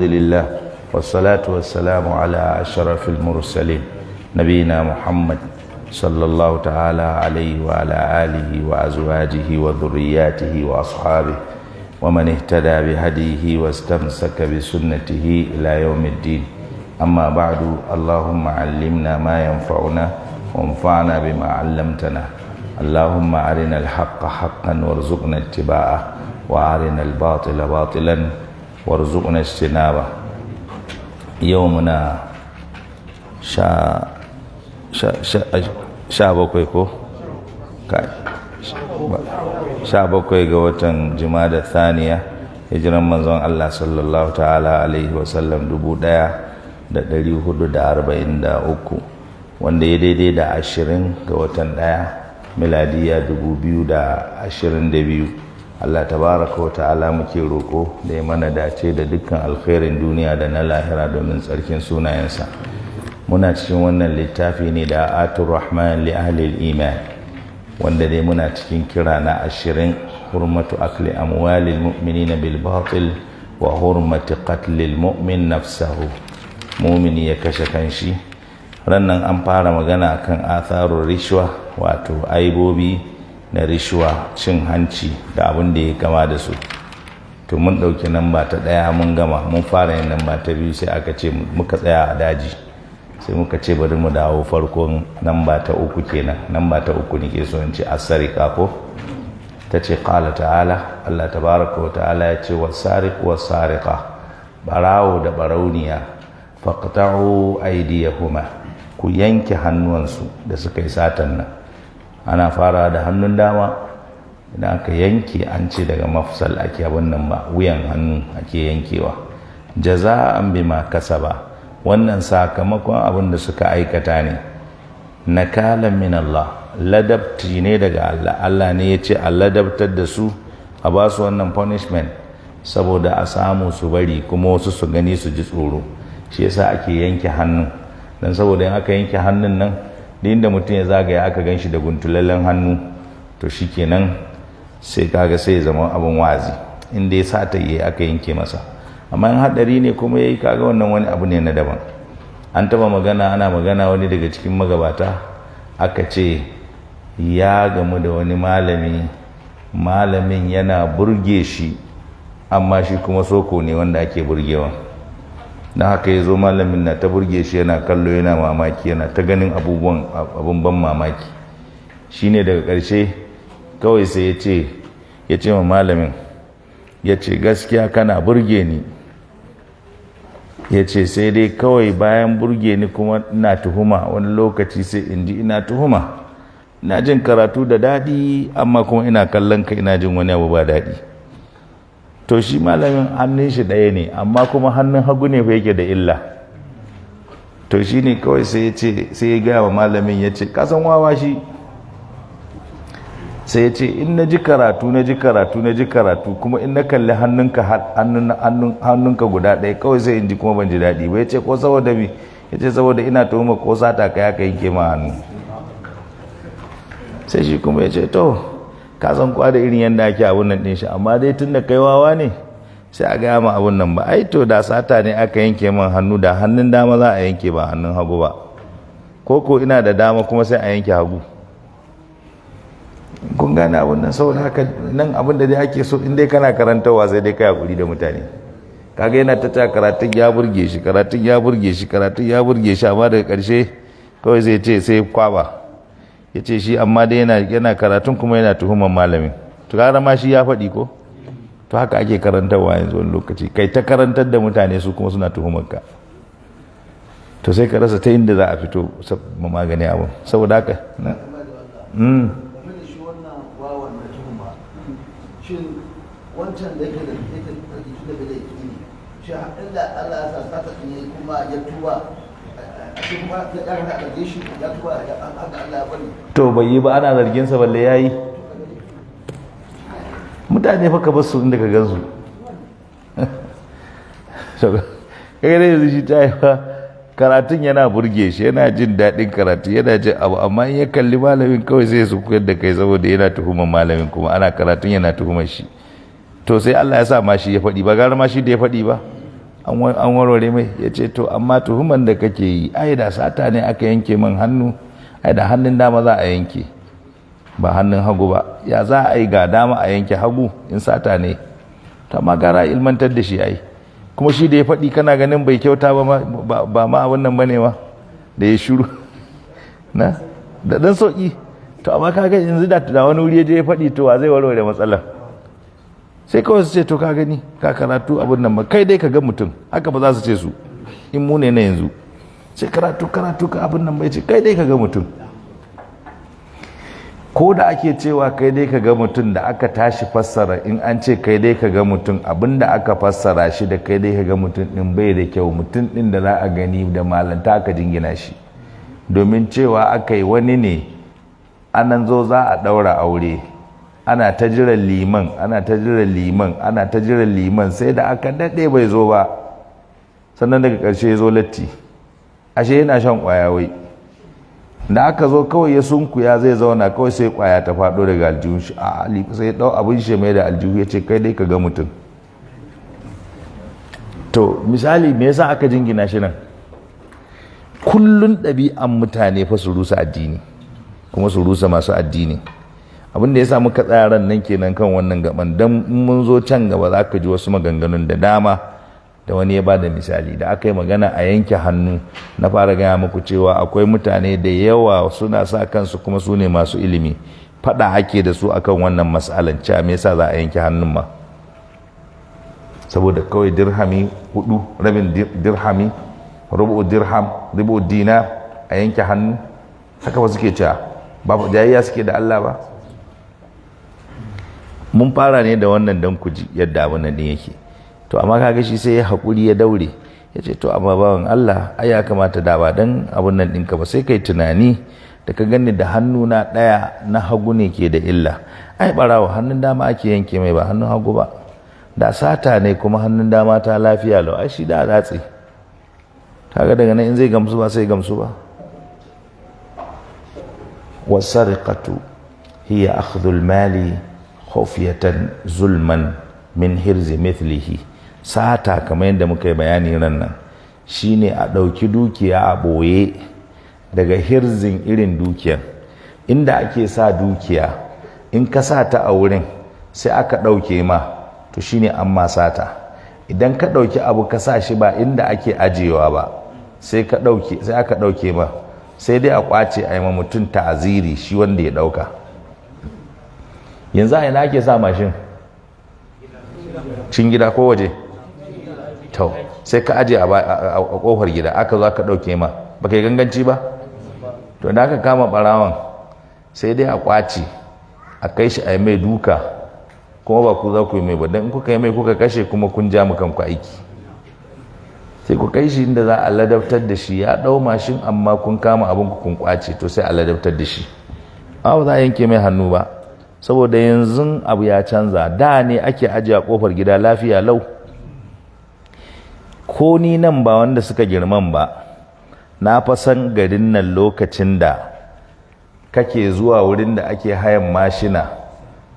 لله والصلاة والسلام على أشرف المرسلين نبينا محمد صلى الله تعالى عليه وعلى آله وأزواجه وذرياته وأصحابه ومن اهتدى بهديه واستمسك بسنته إلى يوم الدين. أما بعد، اللهم علمنا ما ينفعنا وانفعنا بما علمتنا. اللهم أرنا الحق حقا وارزقنا اتباعه، وأرنا الباطل باطلا warzuqna ijtinaba. Yau muna 17 ko 17 ga watan Jumada Thaniya, hijiran manzon Allah sallallahu ta'ala alaihi wasallam 1443, wanda ya daidai da 20 ga watan 1, miladiya 2022. Allah tabaraka wa ta'ala muke roko da ya mana dace da dukkan alkhairin duniya da na lahira domin tsarkin sunayensa. Muna cikin wannan littafi ne da Atur Rahman li ahli iman, wanda dai muna cikin kira na 20, hurmatu akli amwalil mu'minina bil batil wa hurmati qatlil mu'min nafsahu, mu'mini ya kashe kanshi. Rannan an fara magana akan atharur rishwa, wato aibobi na rishuwa, cin hanci da abin da ya kama da su. To mun ɗauki namba ta 1 mun gama, mun fara yin namba ta 2, sai aka ce muka tsaya a daji, sai muka ce bari mu dawo farkon namba ta 3 kenan. Namba ta 3 nake so in ce as-sariqa ko ta ce. Qala ta'ala, Allah tabaraka wa ta'ala ya ce: was-sariq was-sariqa, barawo da barauniya, faqta'u aydiyahuma, ku yanke hannuwansu da suka yi satan nan. Ana fara da hannun dama. Idan aka yanke, an ce daga mafsal ake abin nan ba, wuyan hannu ake yankewa. Jaza'an bima kasaba, wannan sakamakon abin da suka aikata ne. Nakalan min Allah, ladabti ne daga Allah. Allah ne ya ce a ladabtar da su, a ba su wannan punishment saboda a samu su bari, kuma wasu su gani su ji tsoro. Shi yasa ake yanke hannu, don saboda in aka yanke hannun nan, da inda mutum ya zagaya aka gan shi da guntulallen hannu, to shi kenan, sai kaga sai ya zama abin wazi inda ya sata yi aka yanke masa. Amma in hadari ne kuma ya yi, kaga wannan wani abu ne na daban. An taba magana, ana magana, wani daga cikin magabata aka ce ya gamu da wani malami. Malamin yana burge shi, amma shi kuma soko ne wanda ake burgewa. Na haka ya zo, malamin na ta burge shi, yana kallo, yana mamaki, yana ta ganin abubuwan abun ban mamaki. Shine daga ƙarshe kawai sai ya ce ma malamin, ya ce, "Gaskiya kana burge ni." Ya ce, "Sai dai kawai bayan burge ni kuma ina tuhuma. Wani lokaci sai in ji ina tuhuma, ina jin karatu da daɗi, amma kuma ina kallon ka ina jin wani abu ba daɗi." To shi malamin hannun shi ɗaya ne, amma kuma hannun hagu ne fa yake da illa. To shi ne kawai sai ya ce, sai ya gaya wa malamin, ya ce, "Kasan wawa shi." Sai ya ce, "In na ji karatu, na ji karatu, na ji karatu, kuma in na kalli hannunka, hannunka guda ɗaya kawai, sai in ji kuma ban ji daɗi ba." Ya ce, "Ko saboda mi?" Ya ce, "Saboda ina tuhuma ko sata kai aka yanke ma hannu." Sai shi kuma ya ce, "To ka san kwa da irin yadda ake abun nan ɗin shi, amma dai tun da kai wawa ne, sai a gaya ma abun nan ba. Ai to da sata ne aka yanke man hannu, da hannun dama za a yanke, ba hannun hagu ba. Ko ko ina da dama kuma sai a yanke hagu?" Kun gane abun nan? Saboda haka nan abin da dai ake so, in dai kana karantarwa, sai dai kai hakuri da mutane. Kaga yana ta karatun ya burge shi, karatun ya burge shi, karatun ya burge shi, amma daga ƙarshe kawai zai ce sai kwaba. Ya ce shi amma dai yana karatun kuma yana tuhumar malamin. To gara ma shi ya faɗi ko. To haka ake karantarwa yanzu. Wani lokaci kai ta karantar da mutane, su kuma suna tuhumar ka. To sai ka rasa ta inda za a fito magani abin. Saboda haka na Shin wancan da yake da yake da bai da yakini, shi inda Allah ya sa sata din yayi kuma ya tuba, a ce kuma ya ya zarge shi, ya tuba, haka Allah ya bari? To bai yi ba, ana zargin sa, balle yayi. Mutane fa ka bar su inda ka gansu. Kaga dai yanzu shi ta yi fa karatun yana burge shi, yana jin daɗin karatu, yana jin abu, amma in ya kalli malamin kawai sai su koyar da kai, saboda yana tuhumar malamin, kuma ana karatun yana tuhumar shi. To sai Allah ya sa ma shi ya faɗi, ba gara ma shi da ya faɗi ba. An warware mai. Ya ce to amma tuhuman da kake yi, ai da sata ne aka yanke min hannu, ai da hannun dama za a yanke, ba hannun hagu ba. Ya za a yi ga dama a yanke hagu in sata ne? Ta ma gara ilmantar da shi ai. Kuma shi da ya faɗi, kana ganin bai kyauta ba, ba ma abin nan bane ma da ya shiru na da dan sauki. To amma kaga yanzu da wani wuri ya je ya faɗi, to wa zai warware matsalar? Sai kawai su ce to ka gani ka karatu abin nan ba, kai dai ka ga mutum. Haka ba za su ce su in mu ne na yanzu, sai karatu karatu ka abin nan bai ce kai dai ka ga mutum. Ko da ake cewa kai dai ka ga mutum, da aka tashi fassara, in an ce kai dai ka ga mutum, abin da aka fassara shi da kai dai ka ga mutum din bai da kyau. Mutum din da za a gani da malanta aka jingina shi, domin cewa aka yi wani ne anan zo za a ɗaura aure, ana ta jiran liman, ana ta jiran liman, ana ta jiran liman, sai da aka daɗe bai zo ba. Sannan daga ƙarshe ya zo latti, ashe yana shan ƙwaya. Wai da aka zo kawai ya sunkuya zai zauna, kawai sai ƙwaya ta faɗo daga aljihun shi. A sai ya ɗau abin shi mai da aljihu, ya ce kai dai ka ga mutum. To misali, me yasa aka jingina shi nan? Kullun ɗabi'an mutane fa su rusa addini kuma su rusa masu addini. Abin da ya sa muka tsaya ran nan kenan kan wannan gaban, dan mun zo can gaba za ka ji wasu maganganun da dama da wani ya ba da misali da aka yi magana a yanke hannu. Na fara gaya muku cewa akwai mutane da yawa suna sa kansu kuma su ne masu ilimi, faɗa ake da su akan wannan matsalan, cewa me yasa za a yanke hannun ma? Saboda kawai dirhami 4, rabin dirhami, rubu dirham, rubu dinar, a yanke hannu? Haka ba suke cewa ba jayayya suke da Allah ba. Mun fara ne da wannan dan ku ji yadda abin nan din yake. To amma kaga shi sai ya haƙuri, ya daure, ya ce to amma bawan Allah, ai ya kamata da ba dan abun nan ɗinka ba, sai kai tunani da ka gani da hannu na ɗaya na hagu ne ke da illa. Ai ɓarawo hannun dama ake yanke mai, ba hannun hagu ba. Da sata ne kuma hannun dama ta lafiya lau, ai shi da ratse. Kaga daga nan in zai gamsu ba, sai gamsu ba. Wasariqatu hiya akhdhu al-mali khufyatan zulman min hirzi mithlihi. Sata, kamar yadda muka yi bayani ran nan, shine a ɗauki dukiya a ɓoye daga hirzin irin dukiyar inda ake sa dukiya. In ka sa ta a wurin sai aka ɗauke ma, to shine an ma sata. Idan ka ɗauki abu ka sa shi ba inda ake ajiyewa ba, sai ka ɗauke, sai aka ɗauke ma, sai dai a ƙwace, a yi ma mutum ta'aziri shi wanda ya ɗauka. Yanzu a ina ake sa mashin? Cin gida ko waje? To sai ka aje a kofar gida, aka zo aka ɗauke ma, ba kai ganganci ba. To da aka kama ɓarawan, sai dai a ƙwace, a kai shi a yi mai duka. Kuma ba ku za ku yi mai ba, don in kuka yi mai kuka kashe kuma kun ja mu kanku aiki. Sai ku kai shi inda za a ladabtar da shi. Ya ɗau mashin amma kun kama abin ku kun kwace, to sai a ladabtar da shi, amma ba za a yanke mai hannu ba, saboda yanzu abu ya canza. Da ne ake ajiye a kofar gida lafiya lau. Ko ni nan ba wanda suka girman ba, na fa san garin nan lokacin da kake zuwa wurin da ake hayan mashina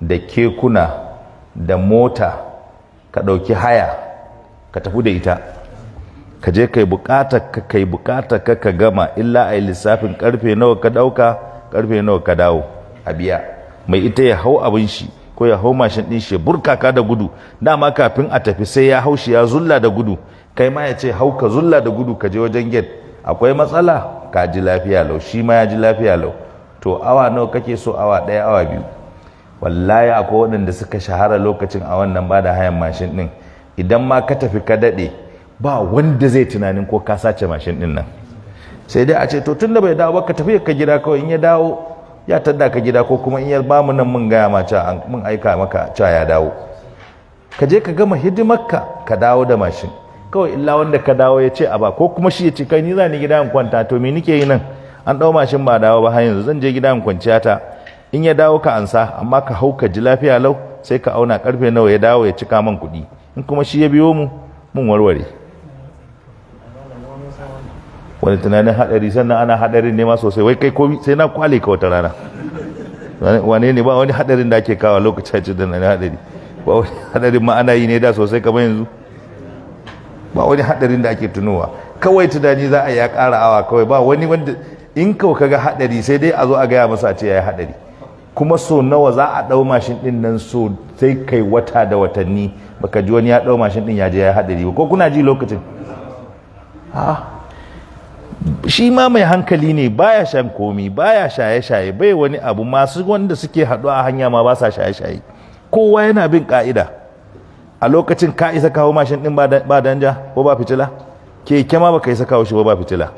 da kekuna da mota, ka ɗauki haya ka tafi da ita, ka je kai bukatar ka, kai bukatar ka, ka gama, illa a yi lissafin karfe nawa ka ɗauka, karfe nawa ka dawo, a biya. Mai ita ya hau abin shi ko ya hau mashin ɗin shi burkaka da gudu. Dama kafin a tafi sai ya hau shi ya zulla da gudu. Kai ma ya ce hau ka zulla da gudu ka je wajen gate. Akwai matsala? Ka ji lafiya lau, shi ma ya ji lafiya lau. To awa nawa kake so? Awa 1, awa 2. Wallahi akwai waɗanda suka shahara lokacin a wannan ba da hayan mashin ɗin. Idan ma ka tafi ka daɗe, ba wanda zai tunanin ko ka sace mashin ɗin nan. Sai dai a ce to tun da bai dawo ba, ka tafi ka gida kawai. In ya dawo ya tadda ka gida, ko kuma in ya ba mu nan mun gaya ma cewa mun aika maka cewa ya dawo. Ka je ka gama hidimarka ka dawo da mashin kawai, illa wanda ka dawo ya ce a ba, ko kuma shi ya ce kai, ni za ni gida in kwanta. To me nike yi nan? An ɗau mashin ba dawo ba har yanzu, zan je gida in kwanciya ta. In ya dawo ka ansa, amma ka hau ka ji lafiya lau, sai ka auna karfe nawa ya dawo, ya cika man kuɗi. In kuma shi ya biyo mu, mun warware. Wani tunanin haɗari, sannan ana haɗarin nema sosai. Wai kai komi sai na kwale ka wata rana. Wane ne ba wani haɗarin da ake kawo lokacin da na haɗari? Ba wani haɗarin ma ana yi ne da sosai kamar yanzu. Ba wani hadarin da ake tunowa, kawai tunani za a ya ƙara awa kawai. Ba wani wanda in kawai kaga hadari sai dai a zo a gaya masa a ce ya yi hadari. Kuma so nawa za a ɗau mashin ɗin nan, so sai kai wata da watanni baka ji wani ya ɗau mashin ɗin ya je ya yi hadari ba. Ko kuna ji lokacin? Shi ma mai hankali ne, baya shan komi, baya shaye-shaye, bai wani abu. Masu wanda suke haɗu a hanya ma ba sa shaye-shaye, kowa yana bin ka'ida. A lokacin ka isa kawo mashin ɗin ba danja ko ba fitila? Keke ma baka isa kawo shi ba fitila.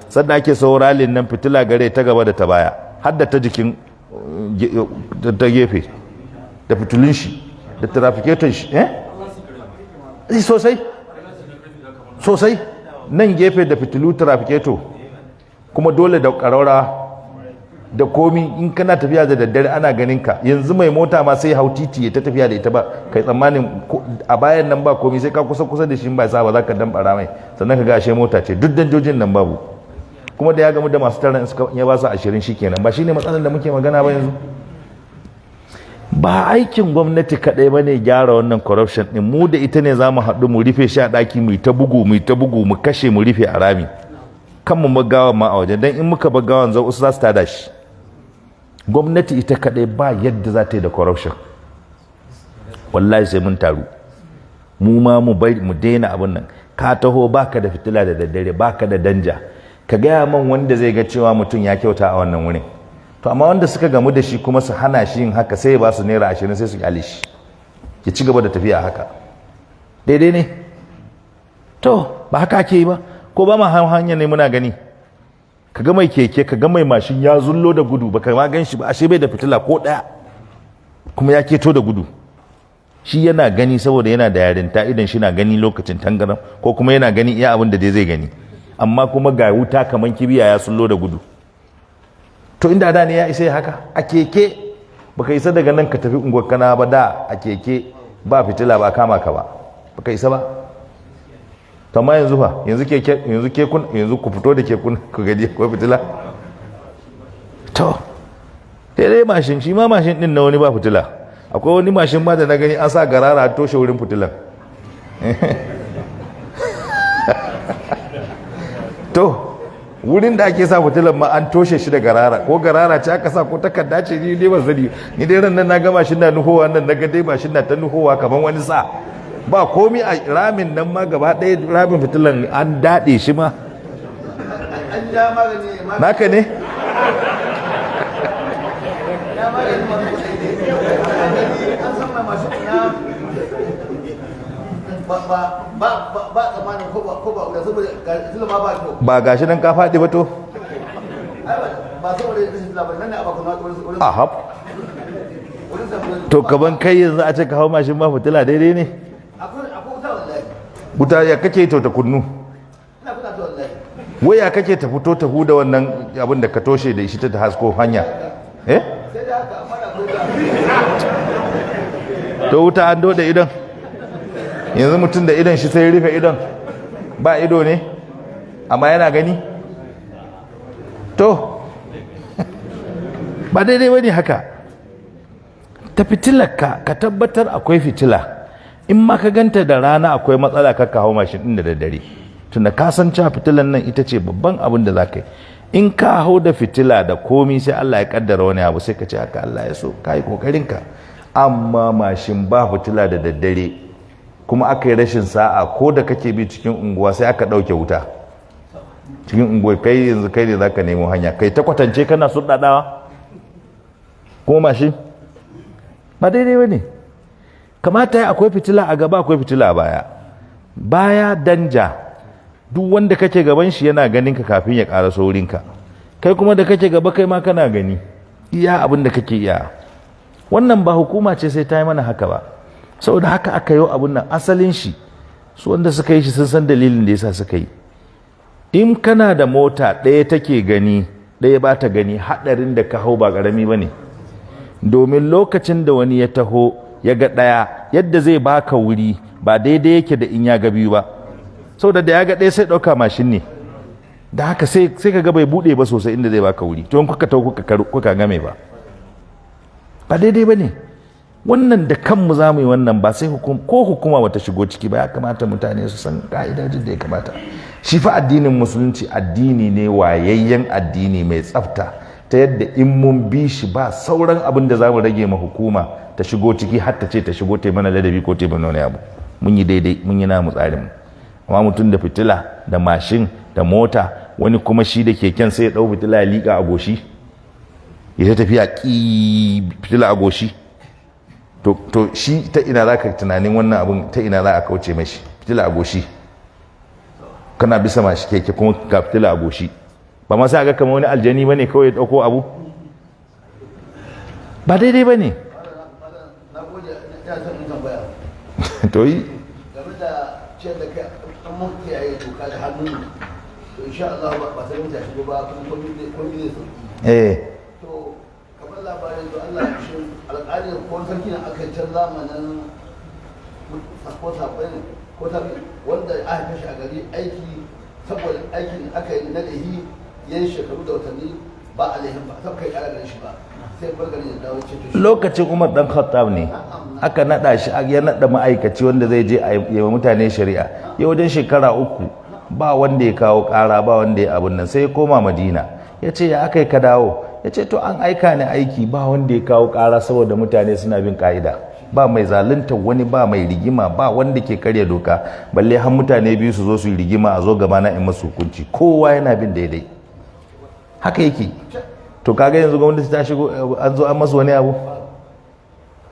Sannan ake sauralin nan fitila gare ta gaba da ta baya, har da ta jikin ta gefe, da fitilun shi da trafficator shi, eh sosai sosai, nan gefe da fitilu, trafficator, kuma dole da ƙaraura da komi. In kana tafiya da daddare ana ganin ka. Yanzu mai mota ma sai hau titi ya ta tafiya da ita, ba kai tsammanin a bayan nan ba komi, sai ka kusa kusa da shi, ba sa ba za ka dan mai, sannan ka ga ashe mota ce. Duk danjojin nan babu. Kuma da ya gamu da masu taron, suka ya ba su 20, shikenan. Ba shine matsalar da muke magana ba yanzu. Ba aikin gwamnati kaɗai ba ne gyara wannan corruption ɗin. Mu da ita ne za mu haɗu mu rufe shi a ɗaki, mu ta bugu, mu ta bugu, mu kashe, mu rufe a rami kan mu bagawan ma a waje. Don in muka bagawan zau, wasu za su tada shi. Gwamnati ita kaɗai ba yadda za ta yi da corruption. Wallahi sai mun taru, mu ma mu bari, mu daina abin nan. Ka taho baka da fitila da daddare, baka da danja, ka gaya man wanda zai ga cewa mutum ya kyauta a wannan wurin? To amma wanda suka gamu da shi kuma su hana shi yin haka, sai ya ba su naira 20, sai su kyale shi ya ci gaba da tafiya haka. Daidai ne? To ba haka ake yi ba. Ko ba ma hanya ne muna gani, ka ga mai keke, ka ga mai mashin ya zullo da gudu, baka ma gan shi ba, ashe bai da fitila ko ɗaya, kuma ya keto da gudu. Shi yana gani saboda yana da yarinta, idan shi na gani lokacin tangaram, ko kuma yana gani iya abin da dai zai gani, amma kuma ga wuta kaman kibiya, ya sullo da gudu. To inda da ne ya isa haka a keke, baka isa daga nan ka tafi unguwar kana ba da a keke ba fitila ba kama ka ba, baka isa ba. To amma yanzu fa, yanzu keke, yanzu kekun, yanzu ku fito da kekun ku gaji ko fitila. To sai dai mashin, shi ma mashin din na wani ba fitila. Akwai wani mashin ma da na gani an sa garara a toshe wurin fitilan. To wurin da ake sa fitilan ma an toshe shi da garara, ko garara ce aka sa ko takarda ce, ni dai ban sani. Ni dai ran nan na ga mashin na nuhowa nan, na ga dai mashin na ta nuhowa kaman wani sa, ba komi a ramin nan ma gaba ɗaya, ramin fitilan an daɗe shi ma. An ja magani. Naka ne? Ya magani masu kuɗi ne an san mai masu ya ba ba ba ba ba tsammanin ko ba saboda ga fitila ma ba kyau. Ba gashi nan ka faɗi ba to. Ai ba ba saboda rashin fitila ba nan ne a bakon wurin Ahab. wurin saboda To kaban kai yanzu a ce ka hau mashin ba fitila, daidai ne? Akwai wuta wallahi. Wuta ya kake to ta kunnu? Ina kuna ta wallahi. Waya kake ta fito ta huda wannan abin da ka toshe da shi ta hasko hanya, eh? Sai da haka, amma da akwai wuta. To wuta an dode idon. Yanzu mutum da idon shi sai rufe idon, ba ido ne amma yana gani. To ba daidai bane haka. Ta fitilarka, ka tabbatar akwai fitila. In ma ka ganta da rana akwai matsala, ka hau mashin din da daddare, tunda ka san cewa fitilan nan ita ce babban abin da za ka yi. In ka hau da fitila da komi, sai Allah ya kaddara wani abu, sai ka ce haka Allah ya so, ka yi kokarin ka. Amma mashin ba fitila da daddare, kuma aka yi rashin sa'a, ko da kake bi cikin unguwa sai aka ɗauke wuta cikin unguwa, kai yanzu kai ne zaka nemo hanya, kai ta kwatance kana suɗaɗawa kuma mashin, ba daidai ba ne. Kamata ya akwai fitila a gaba, akwai fitila a baya, baya danja. Duk wanda kake gaban shi yana ganin ka kafin ya ƙara saurinka. Kai kuma da kake gaba, kai ma kana gani iya abin da kake iya. Wannan ba hukuma ce sai ta yi mana haka ba, saboda haka aka yi abun nan. Asalin shi, su wanda suka yi shi sun san dalilin da yasa suka yi. In kana da mota ɗaya take gani, ɗaya ba ta gani, haɗarin da ka hau ba ƙarami ba ne. Domin lokacin da wani ya taho ya ga ɗaya, yadda zai baka wuri ba daidai yake da in ya ga biyu ba. Saboda da ya ga ɗaya sai ɗauka mashin ne, da haka sai ka ga bai buɗe ba sosai inda zai baka wuri. To in kuka taho kuka game, ba daidai ba ne. Wannan da kanmu za mu yi wannan, ba sai ko hukuma bata shigo ciki ba. Ya kamata mutane su san ka'idojin da ya kamata. Shi fa addinin Musulunci addini ne wayayyen addini mai tsafta, ta yadda in mun bi shi ba sauran abin da za mu rage ma hukuma ta shigo ciki har ta ce ta shigo ta yi mana ladabi ko ta yi mana wani abu. Mun yi daidai, mun yi namu tsarin mu. Amma mutum da fitila da mashin da mota, wani kuma shi da keken sai ya ɗau fitila ya liƙa a goshi, ya ta tafiya ƙi fitila a goshi. To shi ta ina za ka tunanin wannan abin, ta ina za a kauce mashi? Fitila a goshi, kana bisa mashi keke kuma ga fitila a goshi, ba ma sai ga kamar wani aljani bane kawai ya dauko abu. Ba daidai bane. Na gode, ina son in tambaya. To yi. Game da ciyar da kai, an mun kiyaye doka da hannun, to insha Allah ba sai mun tashi ba, kuma komai zai sauki. To kamar labarin da Allah shi alƙali ko sarki ne aka can zamanin ko sabai ne ko tabi, wanda aka kashe a gari aiki saboda aikin aka yi na lahi, yan shekaru da watanni ba a lahin ba sai kai ƙara ganin shi ba, sai bar gari da dawo ce to shi. Lokacin Umar dan Khattab ne aka nada shi, ya nada ma'aikaci wanda zai je a yi wa mutane shari'a. Ya wajen shekara 3 ba wanda ya kawo kara, ba wanda ya abun nan. Sai ya koma Madina. Ya ce, "Ya aka yi ka dawo?" Ya ce, "To, an aika ni aiki, ba wanda ya kawo kara saboda mutane suna bin ka'ida, ba mai zalunta wani, ba mai rigima, ba wanda ke karya doka, balle har mutane biyu su zo su yi rigima a zo gaba na in masu hukunci. Kowa yana bin daidai." Haka yake. To kaga yanzu gwamnati ta shigo, an zo an masu wani abu.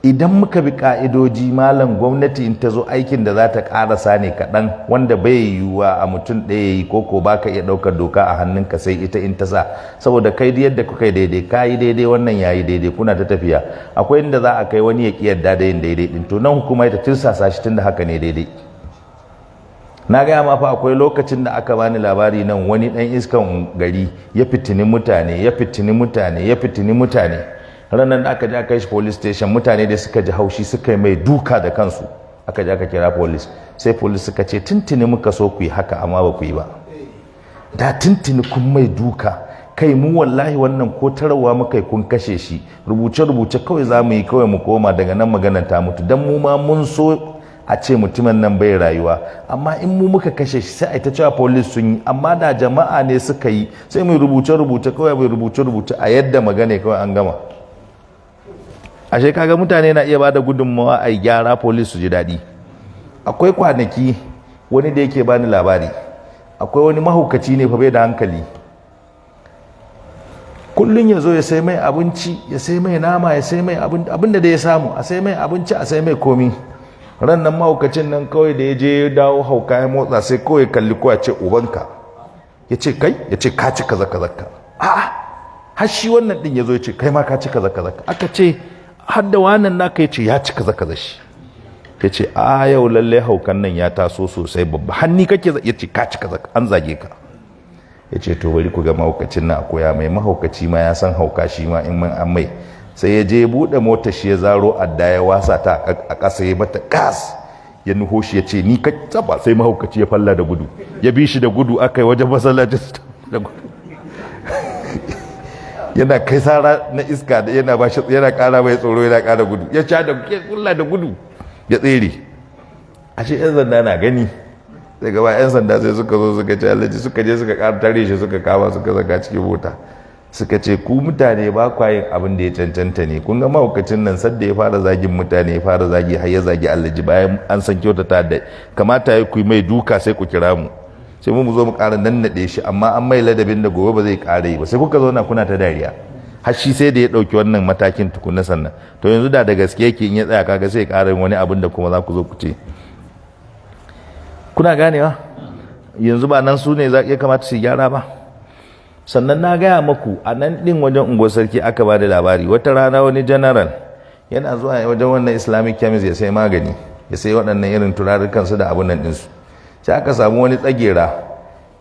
Idan muka bi ka'idoji, malam, gwamnati in ta zo aikin da za ta karasa ne kaɗan, wanda bai yiwuwa a mutum ɗaya yi, ko ko ba ka iya ɗaukar doka a hannunka sai ita in ta sa. Saboda kai da yadda kuka yi daidai, ka yi daidai, wannan ya yi daidai, kuna ta tafiya, akwai inda za a kai wani ya ƙi yarda da yin daidai ɗin. To nan hukuma ta tirsasa shi, tunda haka ne daidai. Na gaya ma fa, akwai lokacin da aka bani labari nan, wani ɗan iskan gari ya fitini mutane, ya fitini mutane, ya fitini mutane. Ranar da aka je aka yi shi police station, mutane da suka ji haushi suka yi mai duka da kansu. Aka je aka kira police, sai police suka ce, "Tuntuni muka so ku yi haka, amma ba ku yi ba. Da tuntuni kun mai duka. Kai, mu wallahi wannan ko tarawa muka yi kun kashe shi, rubuce rubuce kawai za mu yi, kawai mu koma daga nan maganar ta mutu. Dan mu ma mun so a ce mutumin nan bai rayuwa, amma in mu muka kashe shi sai a ta cewa police sun yi, amma da jama'a ne suka yi, sai mu rubuce rubuce kawai, mu rubuce rubuce a yadda magana kawai, an gama." Ashe kaga mutane na iya bada gudunmawa a gyara, police su ji daɗi. Akwai kwanaki wani da yake bani labari, akwai wani mahaukaci ne fa, bai da hankali. Kullum ya zo ya sai mai abinci, ya sai mai nama, ya sai mai abin da ya samu, a sai mai abinci, a sai mai komi. Ran nan mahaukacin nan kawai da ya je ya dawo, hauka ya motsa, sai kawai kalli kowa, ce, "Ubanka." Ya ce, "Kai." Ya ce, "Ka ci kaza kaza ka." A'a, har shi wannan din ya zo ya ce, "Kai ma ka ci kaza kaza ka." Aka ce, "Har da wannan naka?" Ya ce, "Ya ci kaza kaza." Shi ya ce, "A yau lalle haukan nan ya taso sosai babba. Hanni kake?" Ya ce, "Ka ci kaza, an zage ka." Ya ce, "To, bari ku ga mahaukacin na akoya mai mahaukaci ma ya san hauka shi ma in mun an mai." Sai ya je buɗe motar shi, ya zaro adda, ya wasa ta a ƙasa, ya mata gas, ya nuho shi, ya ce, "Ni ka tsaba." Sai mahaukaci ya falla da gudu, ya bi shi da gudu, aka yi wajen masallacin da gudu, yana kai sara na iska da yana ba shi, yana ƙara mai tsoro, yana ƙara gudu, ya ca da ya da gudu ya tsere. Ashe yan sanda na gani. Sai gaba yan sanda sai suka zo suka ce, "Alhaji." Suka je suka ƙara tare shi, suka kama, suka saka cikin mota. Suka ce, "Ku mutane ba kwa yin abin da ya cancanta ne. Kun ga mahaukacin nan, sadda ya fara zagin mutane, ya fara zagi har ya zagi Alhaji, bayan an san kyautata da kamata ya ku mai duka, sai ku kira mu, sai mu zo mu ƙara nannaɗe shi, amma an mai ladabin da gobe ba zai ƙara yi ba. Sai kuka zauna kuna ta dariya, har shi sai da ya ɗauki wannan matakin tukuna sannan. To yanzu da da gaske yake, in ya tsaya, kaga sai ya ƙara yin wani abin da kuma za ku zo ku ce." Kuna ganewa? Yanzu ba nan su ne ya kamata su gyara ba. Sannan na gaya maku, a nan ɗin wajen unguwar sarki aka ba da labari, wata rana wani general yana zuwa wajen wannan Islamic chemist ya sai magani, ya sai waɗannan irin turarukan su da abun nan ɗinsu. Sai aka samu wani tsagera,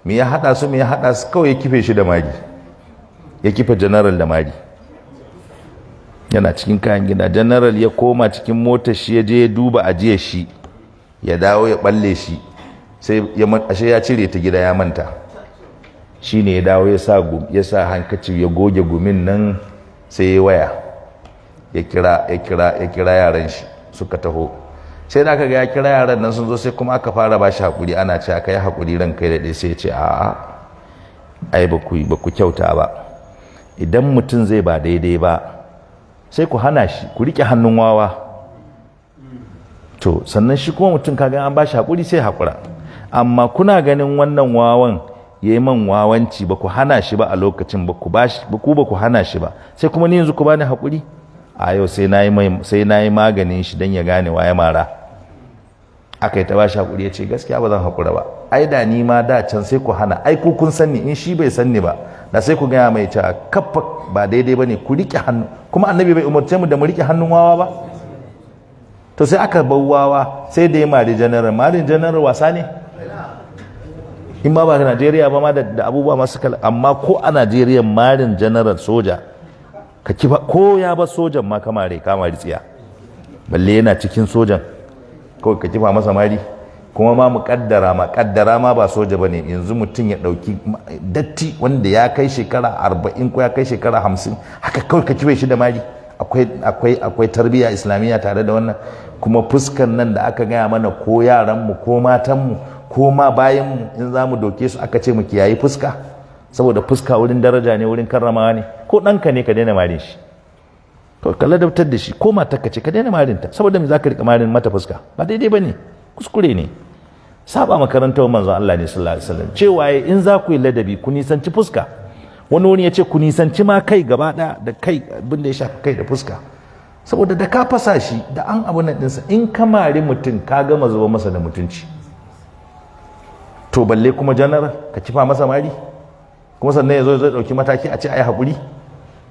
me ya haɗa su, me ya haɗa su, kawai ya kife shi da mari, ya kife general da mari. Yana cikin kayan gida. General ya koma cikin motar shi, ya je ya duba ajiyar shi, ya dawo ya balle shi, sai ya ashe ya cire ta gida ya manta. Shine ya dawo ya sa ya sa hankaci ya goge gumin nan, sai ya waya. Ya kira, ya kira, ya kira yaran shi suka taho. Sai da aka ga ya kira yaran nan sun zo, sai kuma aka fara ba shi hakuri, ana ce aka yi hakuri ran kai da sai ya ce a'a, ai ba ku kyauta ba. Idan mutum zai ba daidai ba, sai ku hana shi, ku riƙe hannun wawa. To sannan shi kuma mutum kaga an ba shi hakuri sai hakura. Amma kuna ganin wannan wawan ya yi man wawanci, ba ku hana shi ba a lokacin, ba ku ba ku hana shi ba, sai kuma ni yanzu ku bani hakuri. A yau sai na yi maganin shi don ya gane waye mara. Aka yi ta bashi hakuri, ya ce gaskiya ba zan hakura ba, ai da ni ma da can sai ku hana, ai ku kun sanni, in shi bai sanni ba da sai ku gaya mai cewa kafa ba daidai ba ne, ku riƙe hannu. Kuma Annabi bai umarce mu da mu riƙe hannun wawa ba? To sai aka bar wawa sai da ya mari janaral. Marin janaral wasa ne? In ma ba Najeriya ba ma da abubuwa masu kala, amma ko a Najeriya marin janaral soja ka kifa, ko ya ba sojan ma kamare kamari tsiya, balle yana cikin sojan kawai ka kifa masa mari. Kuma ma mu kaddara ma, kaddara ma ba soja ba ne, yanzu mutum ya ɗauki datti wanda ya kai shekara 40 ko ya kai shekara 50, haka kawai ka kife shi da mari. Akwai tarbiyya islamiyya tare da wannan? Kuma fuskan nan da aka gaya mana, ko yaranmu ko matanmu ko ma bayanmu, in za mu doke su aka ce mu kiyayi fuska, saboda fuska wurin daraja ne, wurin karramawa ne. Ko ɗanka ne, ka daina marin shi, ka ladabtar da shi. Ko matarka ce, ka daina marinta. Saboda me za ka riƙa marin mata fuska? Ba daidai ba ne, kuskure ne, saba makarantar Manzon Allah ne sallallahu alaihi wasallam, cewa in za ku yi ladabi ku nisanci fuska. Wani wani ya ce ku nisanci ma kai gaba ɗaya, da kai, abin da ya shafi kai da fuska, saboda da ka fasa shi da an abu nan ɗinsa, in ka mari mutum ka gama zuba masa da mutunci. To balle kuma janar ka kifa masa mari, kuma sannan ya zo zai ɗauki mataki a ce a yi haƙuri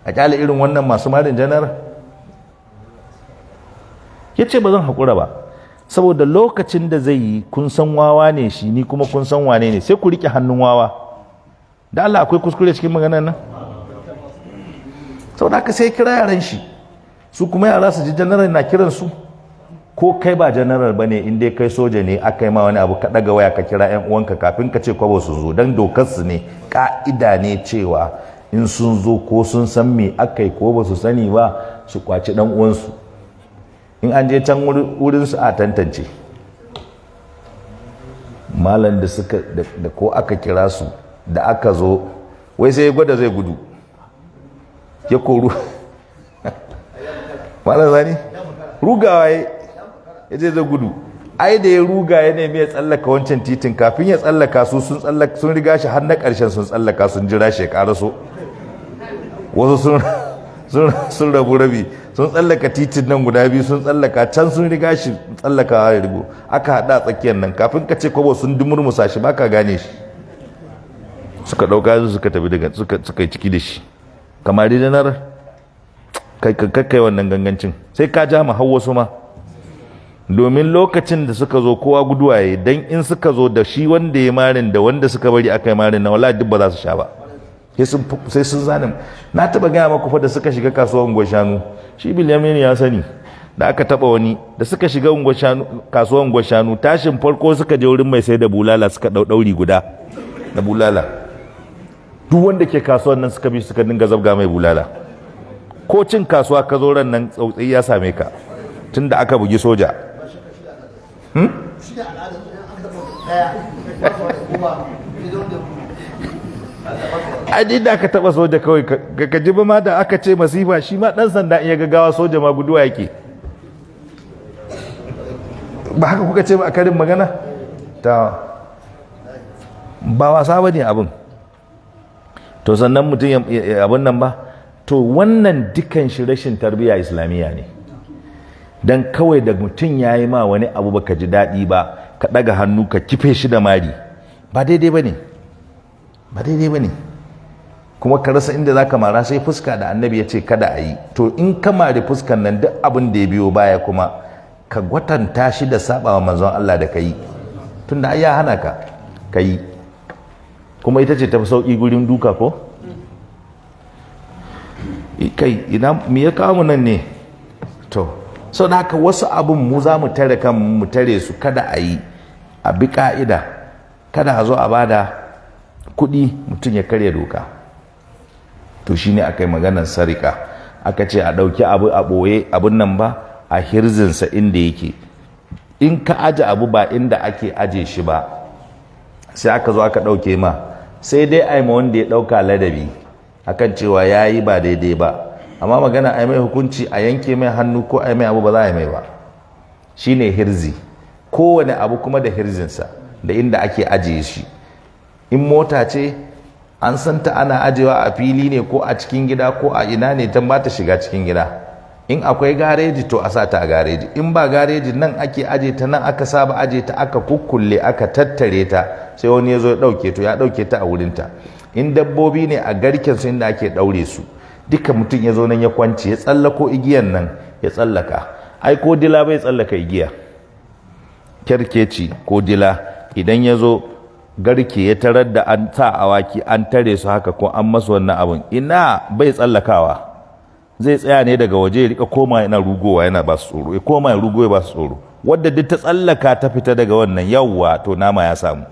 a ƙyale irin wannan masu marin janar. Ya ce ba zan haƙura ba, saboda lokacin da zai yi kun san wawa ne shi, ni kuma kun san wane ne, sai ku riƙe hannun wawa. Da Allah akwai kuskure cikin maganar nan? Saboda haka sai kira yaran shi, su kuma yara su ji janaral na kiran su. Ko kai ba janaral ba ne, in dai kai soja ne, aka yi ma wani abu, ka ɗaga waya ka kira 'yan uwanka, kafin ka ce kwabo su zo, don dokar su ne, ka'ida ne cewa in sun zo, ko sun san me aka yi ko ba su sani ba, su kwaci ɗan uwansu. In an je can wurin su a tantance. Malam, da suka da ko aka kira su, da aka zo, wai sai ya gwada zai gudu, ya koru. Malam Zani rugawa ya ce zai gudu. Ai da ya ruga ya nemi ya tsallaka wancan titin, kafin ya tsallaka su sun tsallaka, sun riga shi har na ƙarshen sun tsallaka, sun jira shi ya ƙaraso. Wasu sun rabu rabi, sun tsallaka titin nan guda biyu, sun tsallaka can, sun riga shi tsallakawa ya rigo, aka haɗa a tsakiyar nan. Kafin ka ce kwabo sun dumurmusa shi, baka gane shi. Suka ɗauka su suka tafi daga suka yi ciki da shi. Kamar janar kai kai wannan gangancin, sai ka ja mu hau wasu ma, domin lokacin da suka zo kowa guduwaye, dan in suka zo da shi wanda ya marin da wanda suka bari aka yi marin na, wallahi duk ba za su sha ba, sai sun zanim. Na taba gaya maku fa, da suka shiga kasuwar Unguwar Shanu, shi Bilyamin ya sani, da aka taba wani, da suka shiga kasuwar Unguwar Shanu, tashin farko suka je wurin mai sai da bulala, suka dau dauri guda da bulala. Duk wanda ke kasuwar nan suka bi suka dinga zabga mai bulala. Ko cin kasuwa ka zo ran nan, tsautsayi ya same ka, tunda aka bugi soja. Shi ne al'adar su, in aka taɓa ɗaya ba su da kowa sai da wanda Ai da aka taba soja kawai ka ji ba ma da aka ce masifa. Shi ma dan sanda in ya gaggawa soja ma guduwa yake. Ba haka kuka ce ba a karin magana? Ta ba wasa ba ne abin. To sannan mutum abin nan ba. To wannan dukan shi rashin tarbiyya islamiyya ne. Dan kawai da mutum ya yi ma wani abu baka ji daɗi ba, ka ɗaga hannu ka kife shi da mari, ba daidai ba ne, ba daidai ba ne. Kuma ka rasa inda za ka mara sai fuska, da Annabi ya ce kada a yi. To in ka mari fuskan nan, duk abin da ya biyo baya kuma ka gwatanta shi da saba wa Manzon Allah da ka yi, tunda ai ya hana ka ka yi. Kuma ita ce tafi sauƙi gurin duka. Ko kai ina me ya kawo mu nan ne? To sau da haka wasu abin mu za mu tare kan mu tare su, kada a yi, a bi ka'ida, kada a zo a bada kuɗi mutum ya karya doka. To shine aka yi maganar sarika. Aka ce a ɗauki abu a ɓoye abun nan ba a hirzinsa inda yake. In ka aje abu ba inda ake aje shi ba, sai aka zo aka ɗauke ma, sai dai a ma wanda ya ɗauka ladabi akan cewa ya yi ba daidai ba. Amma magana a mai hukunci, a yanke mai hannu ko a mai abu, ba za a yi mai ba. Shine hirzi. Kowane abu kuma da hirzinsa da inda ake ajiye shi. In mota ce, an santa ana ajewa a fili ne ko a cikin gida ko a ina ne, tan ba ta shiga cikin gida. In akwai gareji, to a sa ta a gareji. In ba gareji, nan ake aje ta, nan aka saba aje ta, aka kukkulle, aka tattare ta, sai wani ya zo ya ɗauke, to ya ɗauke ta a wurinta. In dabbobi ne, a garken su inda ake ɗaure su duka. Mutum ya zo nan ya kwance, ya tsallako igiyan nan, ya tsallaka. Ai ko dila bai tsallaka igiya. Kyarkeci ko dila, idan ya zo garke ya tarar da an sa awaki an tare su haka ko an masu wannan abun, ina, bai tsallakawa. Zai tsaya ne daga waje, ya rika koma yana rugowa yana ba su tsoro, ya koma ya rugo ya ba su tsoro. Wadda duk ta tsallaka ta fita daga wannan, yawwa, to nama ya samu.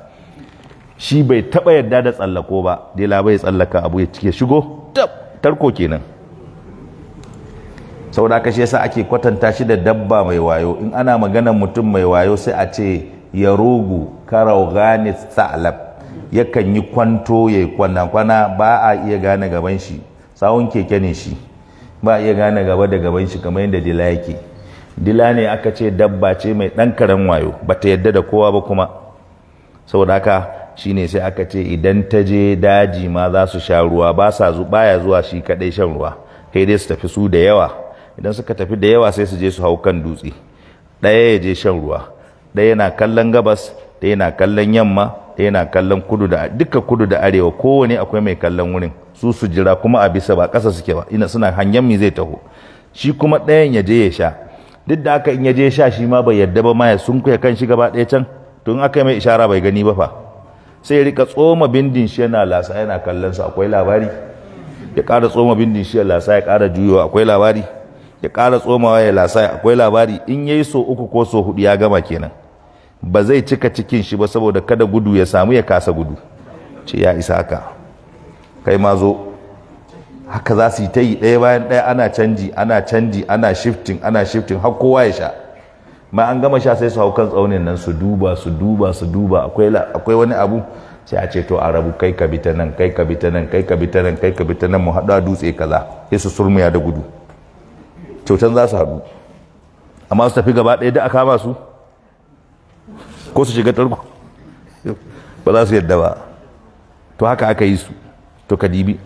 Shi bai taba yadda da tsallako ba. Dila bai tsallaka abu ya cike shigo tab tarko kenan. Saboda haka shi yasa ake kwatanta shi da dabba mai wayo. In ana maganar mutum mai wayo, sai a ce ya rugu karaugani sa'alab, yakan yi kwanto, ya yi kwana-kwana, ba a iya gane gaban shi. Sawun keke ne shi, ba a iya gane gaba da gaban shi, kamar yadda dila yake. Dila ne aka ce dabba ce mai ɗan karen wayo, ba ta yadda da kowa ba kuma. Saboda haka shine sai aka ce idan ta je daji ma za su sha ruwa, ba sa baya zuwa shi kadai shan ruwa, kai dai su tafi su da yawa. Idan suka tafi da yawa, sai su je su hau kan dutse. Ɗaya ya je shan ruwa, ɗaya yana kallon gabas, ɗaya yana kallon yamma, ɗaya yana kallon kudu da duka kudu da arewa, kowane akwai mai kallon wurin. Su su jira kuma a bisa, ba ƙasa suke ba, ina suna hangen mi zai taho. Shi kuma ɗayan ya je ya sha. Duk da haka, in ya je sha, shi ma bai yadda ba ma ya sunkuya kan shi gaba ɗaya can. To in aka yi mai ishara bai gani ba fa, sai ya rika tsoma bindin shi yana lasa, yana kallon sa, akwai labari. Ya ƙara tsoma bindin shi ya lasa, ya ƙara juyowa, akwai labari. Ya ƙara tsomawa ya lasa, akwai labari. In yayi so uku ko so hudu, ya gama kenan. Ba zai cika cikin shi ba, saboda kada gudu ya samu ya kasa gudu. Ce ya isa haka, kai ma zo. Haka za su yi ta yi ɗaya bayan ɗaya, ana canji, ana canji, ana shifting, ana shifting, har kowa ya sha. Ma an gama sha, sai su hau kan tsaunin nan su duba, su duba, su duba, akwai wani abu. Sai a ce to a rabu, kai ka bi ta nan, kai ka bi ta nan, kai ka bi ta nan, kai ka bi ta nan, mu haɗu a dutse kaza. Sai su surmuya da gudu, cutan za su haɗu. Amma su tafi gaba ɗaya da a kama su ko su shiga tarko, ba za su yadda ba. To haka aka yi su. To kadibi,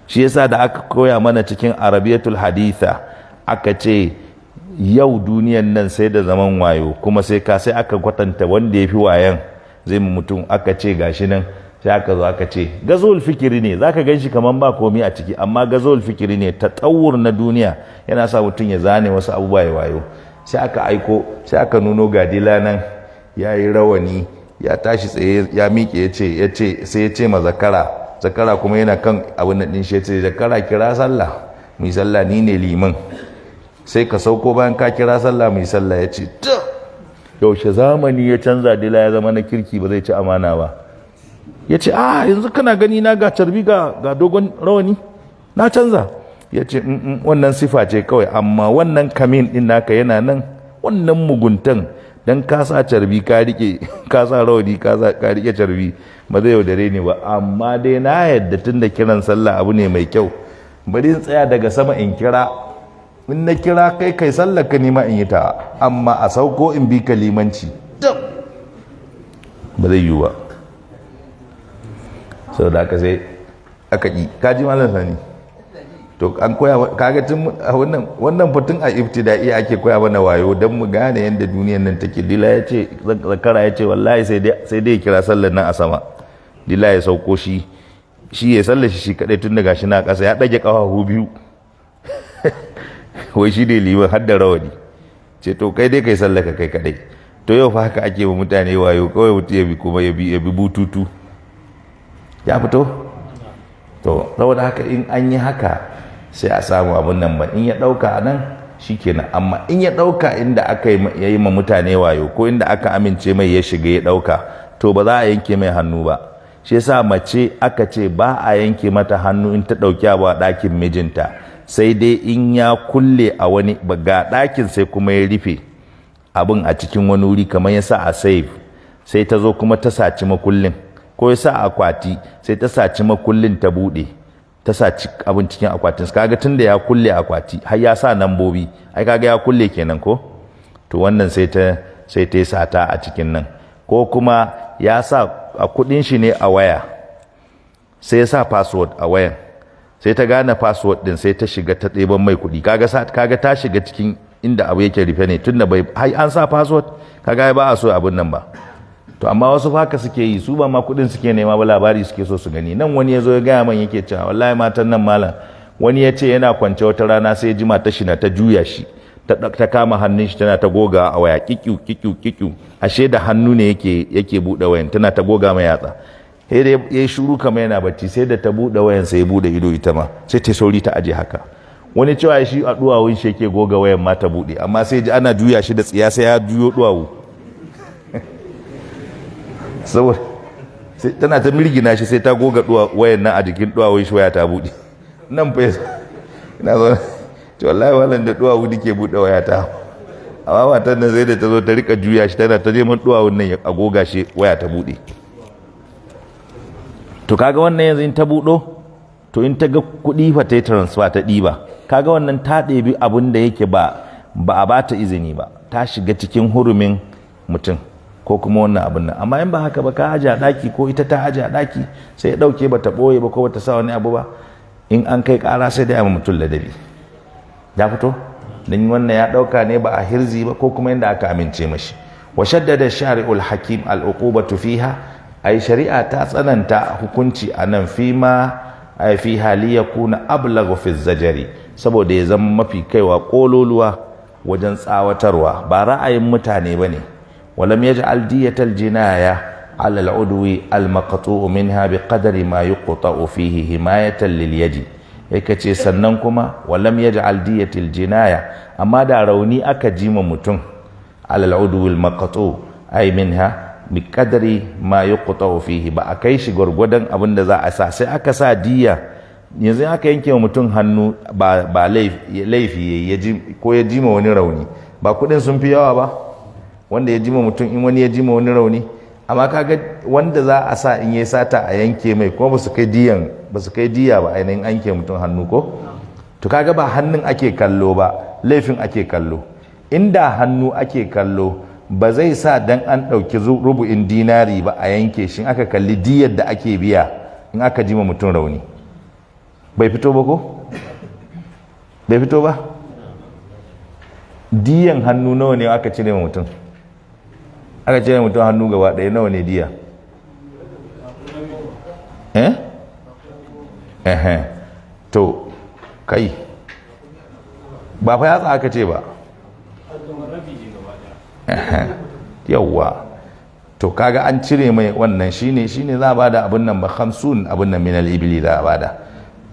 shi yasa da aka koya mana cikin Arabiyatul Haditha, aka ce yau duniyan nan sai da zaman wayo, kuma sai ka sai aka kwatanta wanda ya fi wayan zai mu mutum. Aka ce gashi nan, sai aka zo aka ce gazol fikiri ne. Zaka gan shi kaman ba komi a ciki, amma gazol fikiri ne. Tatawur na duniya yana sa mutum ya zane wasu abubuwa ya wayo. Sai aka aiko, sai aka nuno ga dila nan ya yi rawani, ya tashi tsaye, ya miƙe, ya ce sai ya ce ma zakara. Zakara kuma yana kan abin nan ɗin shi. Ya ce, "Zakara, kira sallah mu yi sallah, ni ne liman, sai ka sauko bayan ka kira sallah mu yi sallah." Ya ce, "Yaushe zamani ya canza dila ya zama na kirki, ba zai ci amana ba?" Ya ce, "A yanzu kana gani na ga carbi, ga dogon rawani, na canza." Ya ce, "Wannan sifa ce kawai, amma wannan kamin din naka yana nan, wannan muguntan. Dan ka sa carbi ka rike, ka sa rawani, ka sa ka rike carbi, ba zai yaudare ni ba. Amma dai na yadda, tun da kiran sallah abu ne mai kyau, bari in tsaya daga sama in kira. In na kira, kai kai sallar ka, nima in yi ta. Amma a sauko in bi ka limanci, ba zai yiwu ba." Sau da aka sai aka ƙi. Kaji malam Sani, to an koya kaga tun wannan wannan fatun a ibtida'i ake koya mana wayo don mu gane yadda duniyar nan take. Dila ya ce, zakara ya ce, wallahi sai dai kira sallar nan a sama, dila ya sauko, shi shi ya sallar shi shi kadai, tun daga shi na ƙasa ya ɗage ƙafafu biyu, wai shi ne liman har da rawani. Ce to kai dai kai sallaka kai kadai. To yau fa haka ake wa mutane wayo, kawai mutum ya bi kuma ya bi bututu ya fito. To saboda haka in an yi haka, sai a samu abun nan ba. In ya ɗauka a nan, shikenan. Amma in ya ɗauka inda aka yi ma mutane wayo, ko inda aka amince mai ya shiga ya ɗauka, to ba za a yanke mai hannu ba. Shi yasa mace aka ce ba a yanke mata hannu in ta ɗauki abu a ɗakin mijinta. Sai dai in ya kulle a wani ga ɗakin, sai kuma ya rufe abin a cikin wani wuri, kamar ya sa a safe, sai ta zo kuma ta saci makullin, ko ya sa akwati, sai ta saci makullin, ta buɗe, ta saci abin cikin akwatin. Kaga tunda ya kulle akwati har ya sa nambobi, ai kaga ya kulle kenan ko? To wannan sai ta yi sata a cikin nan. Ko kuma ya sa a kudin shi ne a waya, sai ya sa password a wayan, sai ta gane password din, sai ta shiga ta ɗeban mai kuɗi. Kaga ta shiga cikin inda abu yake rufe ne, tunda bai har an sa password, kaga ba a so abun nan ba. To amma wasu fa haka suke yi, su ba ma kuɗin suke nema ba, labari suke so su gani. Nan wani ya zo ya gaya man, yake cewa wallahi matan nan malam, wani ya ce yana kwance wata rana, sai ya ji matar shi na ta juya shi, ta kama hannun shi tana ta goga a waya, kikiu kikiu kikiu. Ashe da hannu ne yake buɗe wayan, tana ta goga mai yatsa. Sai da ya yi shuru kamar yana bacci, sai da ta buɗe wayan sai ya buɗe ido, ita ma sai ta sauri ta aje haka. Wani cewa shi a duwawun shi yake goga wayan ma ta buɗe, amma sai ji ana juya shi da tsiya, sai ya juyo duwawu, saboda tana ta mirgina shi, sai ta goga wayan nan a jikin duwawun shi, waya ta buɗe. Nan fa ina zo to, wallahi wannan da duwawu nake buɗe waya ta, amma matan nan sai da ta zo ta rika juya shi, tana ta neman duwawun nan a goga shi, waya ta buɗe. To kaga wannan yanzu in ta buɗo, to in ta ga kuɗi fa, ta yi transfer, ta ɗiba. Kaga wannan ta ɗebi abin da yake ba a ba ta izini ba, ta shiga cikin hurumin mutum ko kuma wannan abin nan. Amma in ba haka ba, ka aje a ɗaki ko ita ta aje a ɗaki, sai ya ɗauke, ba ta ɓoye ba ko ba ta sa wani abu ba, in an kai ƙara sai dai a mutum ladabi. Ya fito? Don wannan ya ɗauka ne ba a hirzi ba ko kuma inda aka amince mashi. Wa shaddada shari'ul hakim al'uqubatu fiha, ai shari'a ta tsananta hukunci a nan, fi ma ai fi hali yakuna ablaghu fi zajari, saboda ya zama mafi kaiwa kololuwa wajen tsawatarwa, ba ra'ayin mutane bane. Walam yaj'al diyatal jinaya ala al'udwi al-maqtu'u minha biqadri ma yuqta'u fihi himayatan lil yadi. Yake ce sannan kuma walam yaj'al diyatil jinaya, amma da rauni aka jima mutum, ala al'udwi al-maqtu' ay minha biqadri ma yuqta'u fihi, ba a kai shi gwargwadon abin da za a sa, sai aka sa diya. Yanzu aka yanke wa mutum hannu ba laifi ya ji ko ya jima wani rauni, ba kudin sun fi yawa ba wanda ya jima mutum, in wani ya jima wani rauni. Amma kaga wanda za a sa in yi sata a yanke mai kuma ba su kai diyan, ba su kai diya ba ainihin an yanke mutum hannu ko. To kaga ba hannun ake kallo ba, laifin ake kallo. Inda hannu ake kallo, ba zai sa dan an ɗauki rubu'in dinari ba a yanke shi, aka kalli diyar da ake biya in aka jima mutum rauni. Bai fito ba ko? Bai fito ba? Diyan hannu nawa ne aka cire mutum? Aka cire mutum hannu gaba ɗaya, nawa ne diya? Eh eh, to kai ba fa yatsa aka ce ba. Yawwa, to kaga an cire mai wannan, shine za a bada abin nan ba, 50 abin nan min al-ibli za a bada.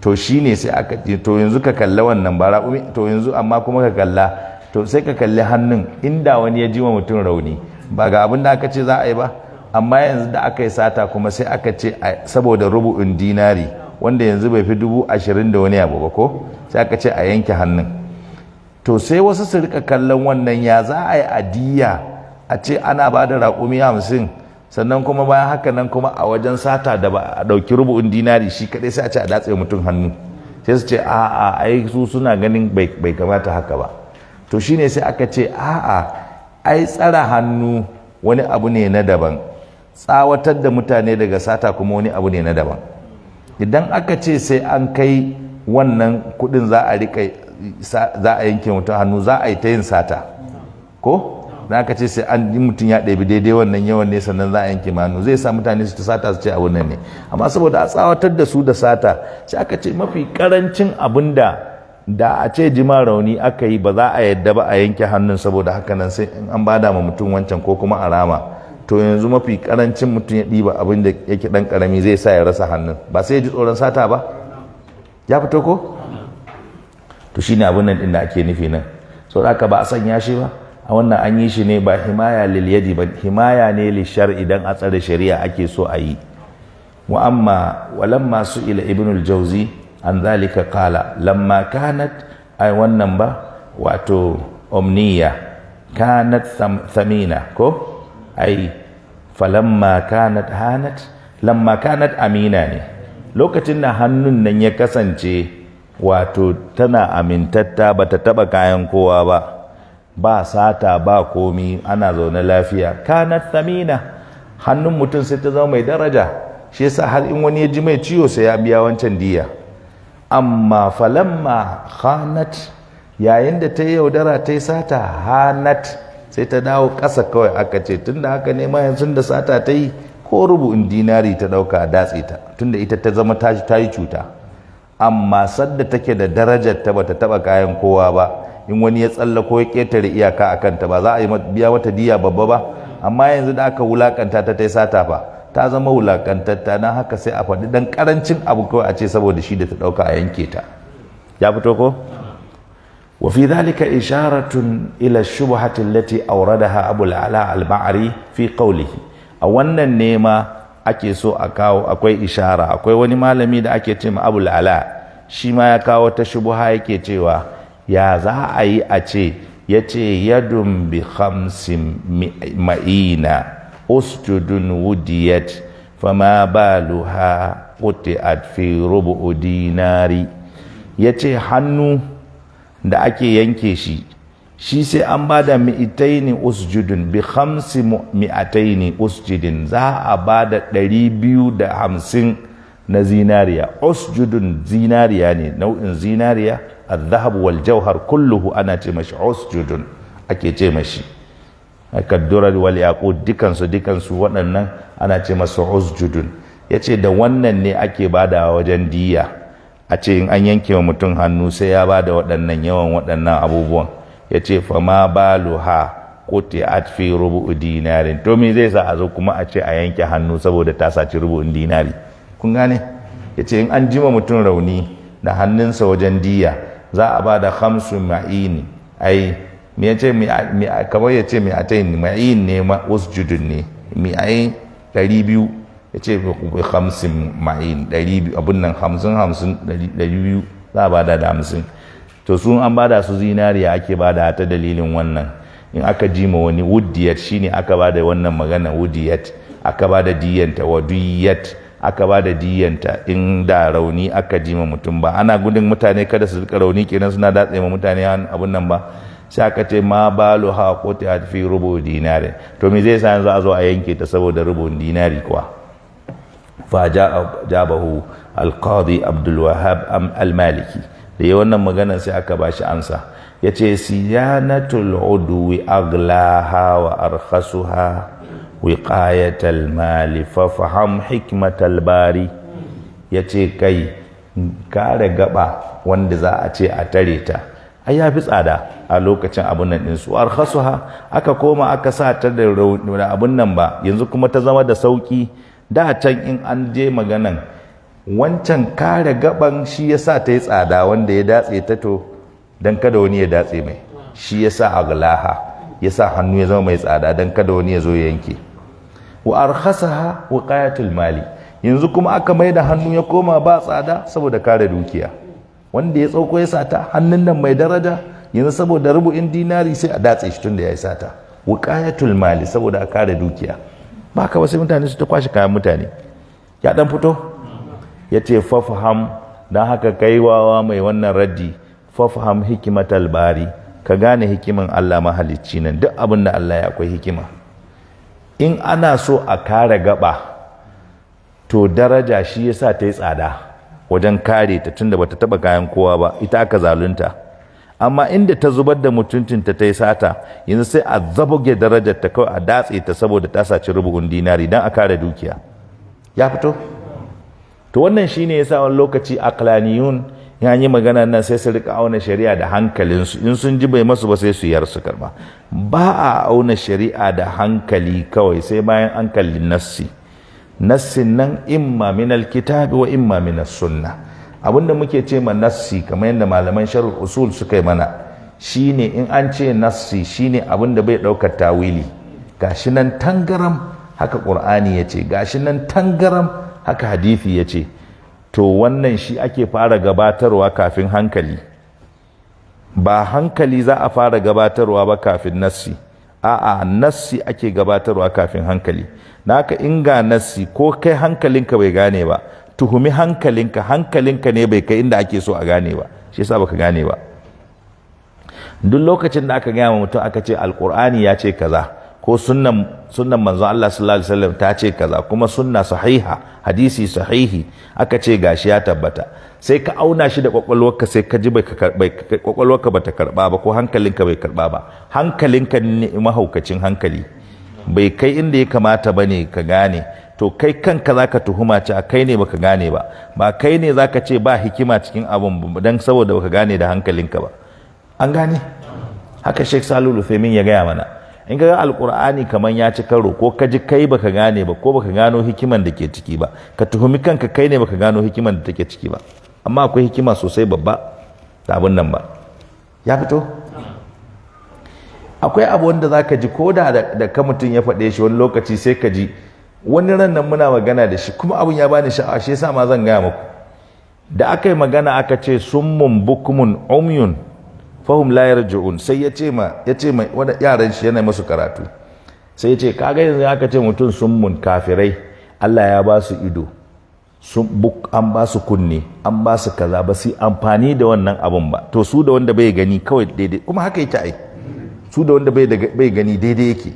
To shine sai aka, to yanzu ka kalla wannan ba raƙumi, to yanzu amma kuma ka kalla, to sai ka kalli hannun, inda wani ya ji wa mutum rauni, ba ga abin da aka ce za a yi ba. Amma yanzu da aka yi sata kuma, sai aka ce saboda rubu'in dinari, wanda yanzu bai fi 20,000 da wani abu ba ko, sai aka ce a yanke hannun. To sai wasu su rika kallon wannan, ya za a yi adiya a ce ana ba da raƙumi 50, sannan kuma bayan haka nan kuma a wajen sata da ba a ɗauki rubu'in dinari shi kaɗai, sai a ce a datse mutum hannu? Sai su ce a'a, ai su suna ganin bai kamata haka ba. To shine sai aka ce a'a, ai tsara hannu wani abu ne na daban, tsawatar da mutane daga sata kuma wani abu ne na daban. Idan aka ce sai an kai wannan kudin za a rika za a yanke mutum hannu, za a yi ta yin sata ko? Na aka ce sai an yi mutum ya ɗabi daidai wannan yawan ne sannan za a yanke hannu, zai sa mutane su ta sata, su ce abun nan ne. Amma saboda a tsawatar da su da sata, sai aka ce mafi karancin abin da da a ce jima rauni aka yi, ba za a yadda ba a yanke hannun, saboda haka nan sai in an bada ma mutum wancan ko kuma a rama. To yanzu mafi karancin mutum ya ɗiba abin da yake ɗan ƙarami zai sa ya rasa hannun, ba sai ya ji tsoron sata ba. Ya fito ko? To shine abin nan ɗin da ake nufi nan. So haka ba a sanya shi ba a wannan, an yi shi ne ba himaya lil yadi ba, himaya ne li shar, idan a tsare shari'a ake so a yi. Wa amma walamma su'ila Ibn al-Jawzi An zalika qala lamma kanat, ai wannan ba wato omniya kanat thamina ko ai falamma kanat hanat lamma kanat amina ne, lokacin da hannun nan ya kasance wato tana amintatta, bata taba kayan kowa ba, ba sata ba komi, ana zaune lafiya, kanat thamina, hannun mutum sai ta zama mai daraja. Shi yasa har in wani ya ji mai ciwo sai ya biya wancan diya. Amma falamma khanat, yayin da ta yi yaudara ta yi sata, hanat, sai ta dawo ƙasa kawai. Aka ce tunda haka ne ma yanzu da sata ta yi, ko rubu'in dinari ta ɗauka a datse ta, tunda ita ta zama ta yi cuta. Amma sadda take da darajar ta bata taba kayan kowa ba, in wani ya tsallako ya ƙetare iyaka a kanta, ba za a yi biya mata diya babba ba. Amma yanzu da aka wulakanta ta ta yi sata fa, ta zama wulakantatta. Don haka sai a faɗi ɗan ƙarancin abu kawai a ce saboda shi da ta ɗauka a yanke ta. Ya fito ko? وفي ذلك إشارة إلى الشبهة التي أوردها أبو العلاء المعري في قوله. أولا نيما ake so a kawo, akwai ishara, akwai wani malami da ake ce ma Abul Ala, shi ma ya kawo ta shubuha, yake cewa ya za a yi a ce, ya ce yadun bi khamsin ma'ina usjudun wudiyat fama baluha quti'at fi rubu'u dinari. Ya ce hannu da ake yanke shi, shi sai an ba da mi'itaini usjudun bi khamsi mi'ataini usjudin, za a ba da 250 na zinariya. Usjudun zinariya ne, nau'in zinariya, al-dhahab wal jauhar kulluhu ana ce mashi usjudun, ake ce mashi kaddurar wal yaqut, dukansu dukansu waɗannan ana ce masu usjudun. Yace da wannan ne ake badawa wajen diya, a ce in an yanke wa mutum hannu sai ya ba da waɗannan yawan waɗannan abubuwan. Ya ce fama baluha quti'at fi rubu'u dinarin, to me zai sa a zo kuma a ce a yanke hannu saboda ta saci rubu'in dinari? Kun gane? Ya ce in an jima mutum rauni da hannunsa wajen diya, za a ba da khamsu ma'ini, ai me ya ce, kamar ya ce mi'atain ma'in ne, usjudun ne, mi'ain 200. Ya ce hamsin ma'in 200, abin nan 50 50 200, za a bada da 50. To sun an bada su zinariya ake bada ta dalilin wannan. In aka ji ma wani wuddiyat, shine aka bada wannan magana wudiyat, aka bada diyanta, wadiyat aka bada diyanta. In da rauni aka ji ma mutum, ba ana gudun mutane kada su rika rauni kenan suna datse ma mutane abun nan ba, sai aka ce ma balu ha qutiat fi rubu dinari, to me zai sa yanzu a zo a yanke ta saboda rubun dinari kuwa? Fajabahu alqadi Abdul Wahab al-Maliki. Da yi wannan maganar sai aka bashi amsa, yace siyanatul udwi aglaha wa arkhasuha wiqayatal mali fafham hikmatal bari. Yace kai kare gaba wanda za a ce a tare ta, ai ya fi tsada a lokacin abun nan ɗinsu. Arkhasuha, aka koma aka sa ta da abun nan ba, yanzu kuma ta zama da sauki. Da can in an je maganan wancan kare gaban, shi ya sa ta yi tsada, wanda ya datse ta, to don kada wani ya datse mai, shi ya sa aglaha, ya sa hannu ya zama mai tsada don kada wani ya zo ya yanke. Wa arkhasaha wiqayatul mali, yanzu kuma aka mai da hannu ya koma ba tsada saboda kare dukiya. Wanda ya tsauko ya sata hannun nan mai daraja, yanzu saboda rubu'in dinari sai a datse shi tun da ya yi sata. Wiqayatul mali, saboda a kare dukiya. Ba ka wasu mutane su ta kwashe kayan mutane. Ya dan fito, ya ce fafham, don haka kai wawa mai wannan raddi, fafham hikimatal bari, ka gane hikiman Allah mahalicci nan. Duk abin da Allah ya akwai hikima. In ana so a kare gaba, to daraja shi yasa ta yi tsada wajen kare ta, tunda bata taba kayan kowa ba, ita aka zalunta. Amma inda ta zubar da mutuncinta ta yi sata, yanzu sai a zabuge darajar ta kawai a datse ta saboda ta saci rubu'un dinari, don a kare dukiya. Ya fito? To wannan shine yasa wani lokaci aqlaniyun ya yi magana nan sai su rika auna shari'a da hankalinsu, in sun ji bai masu ba sai su yar su karba. Ba a auna shari'a da hankali kawai, sai bayan an kalli nassi. Nassin nan imma min alkitabi wa imma min sunna. Abinda muke ce ma nassi, kamar yadda malaman sharh usul suka yi mana, shine in an ce nassi shine abinda bai daukar tawili. Gashi nan tangaram haka Qur'ani yace, gashi nan tangaram haka hadisi yace. To wannan shi ake fara gabatarwa kafin hankali. Ba hankali za a fara gabatarwa ba kafin nassi. A'a, nassi ake gabatarwa kafin hankali. Naka in ga nassi, ko kai hankalinka bai gane ba, tuhumi hankalinka. Hankalinka ne bai kai inda ake so a gane ba, shi yasa baka gane ba. Duk lokacin da aka gaya wa mutum, aka ce Alkur'ani ya ce kaza ko sunnan manzon Allah sallallahu alaihi wasallam ta ce kaza, kuma sunna sahiha, hadisi sahihi, aka ce gashi ya tabbata, sai ka auna shi da kwakwalwarka, sai ka ji bai kwakwalwarka bata karba ba ko hankalinka bai karba ba, hankalinka ne mahaukacin hankali bai kai inda ya kamata ba ne ka gane, to kai kanka zaka tuhuma ce kai ne baka gane ba. Ba kai ne zaka ce ba hikima cikin abun dan saboda baka gane da hankalinka ba. An gane? Haka Sheikh Salihu Uthaymeen ya gaya mana. In ka ga Alkur'ani kaman ya ci karo, ko ka ji kai baka gane ba, ko baka gano hikiman da ke ciki ba, ka tuhumi kanka, kai ne baka gano hikiman da take ciki ba. Amma akwai hikima sosai babba da abun nan ba. Ya fito? Akwai abu wanda zaka ji ko da da ka mutum ya faɗe shi wani lokaci, sai ka ji wani ran nan muna magana da shi, kuma abun ya bani sha'awa, shi yasa ma zan gaya muku. Da aka yi magana aka ce summun bukmun umyun fahum la yarji'un, sai ya ce ma wanda yaran shi yana musu karatu, sai ya ce kaga yanzu aka ce mutum summun, kafirai Allah ya ba su ido, sun buk, an ba su kunne, an ba su kaza, ba su amfani da wannan abun ba, to su da wanda bai gani kawai daidai. Kuma haka yake ai, su da wanda bai gani daidai yake.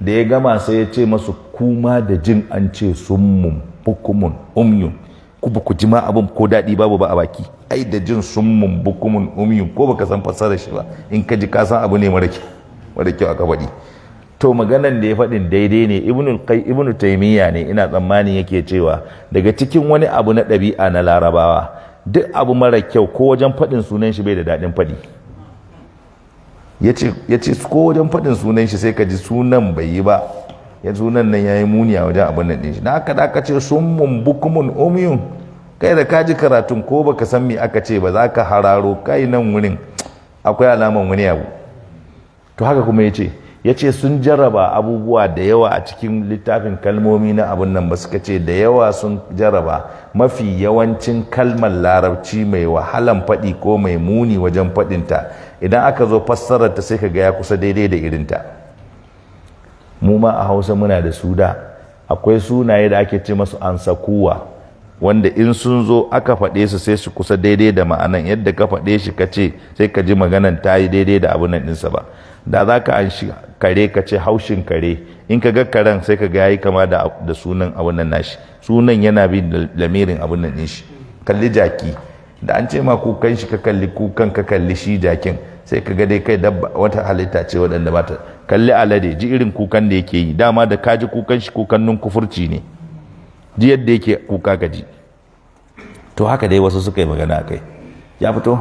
Da ya gama sai ya ce masu, kuma da jin an ce summun bukumun umyun, ku ba ku ji ma abin ko daɗi babu ba a baki. Ai da jin summun bukumun umyun, ko baka san fassarar shi ba, in ka ji ka san abu ne mara kyau, mara kyau aka faɗi. To maganan da ya faɗin daidai ne. Ibnu Taymiya ne ina tsammani yake cewa daga cikin wani abu na ɗabi'a na Larabawa, duk abu mara kyau ko wajen faɗin sunan shi bai da daɗin faɗi. Yace ko wajen faɗin sunan shi sai ka ji sunan bai yi ba, ya sunan nan yayi muni a wajen abin nan din shi. Na haka da aka ce summun bukumun umyun, kai da ka ji karatun, ko baka san me aka ce ba, za ka hararo kai nan wurin akwai alaman wani abu. To haka kuma yace sun jarraba abubuwa da yawa a cikin littafin kalmomi na abun nan ba, suka ce da yawa sun jarraba, mafi yawancin kalmar Larabci mai wahalan faɗi ko mai muni wajen faɗinta, idan aka zo fassarar ta sai ka ga ya kusa daidai da irinta. Mu ma a Hausa muna da su. Da akwai sunaye da ake ce masu ansakuwa, wanda in sun zo aka faɗe su sai su kusa daidai da ma'anan yadda ka faɗe shi, ka ce sai ka ji maganan ta yi daidai da abun nan ɗinsa ba. Da za ka an shi kare, ka ce haushin kare, in ka ga karen sai ka ga yayi kama da sunan abun nan nashi, sunan yana bin lamirin abun nan ɗin shi. Kalli jaki, da an ce ma kukan shi, ka kalli kukan, ka kalli shi jakin, sai ka ga dai kai dabba wata halitta ce waɗanda ba ta. Kalli alade, ji irin kukan da yake yi, dama da ka ji kukan shi, kukan nun kufurci ne, ji yadda yake kuka ka ji. To haka dai wasu suka yi magana kai. Ya fito?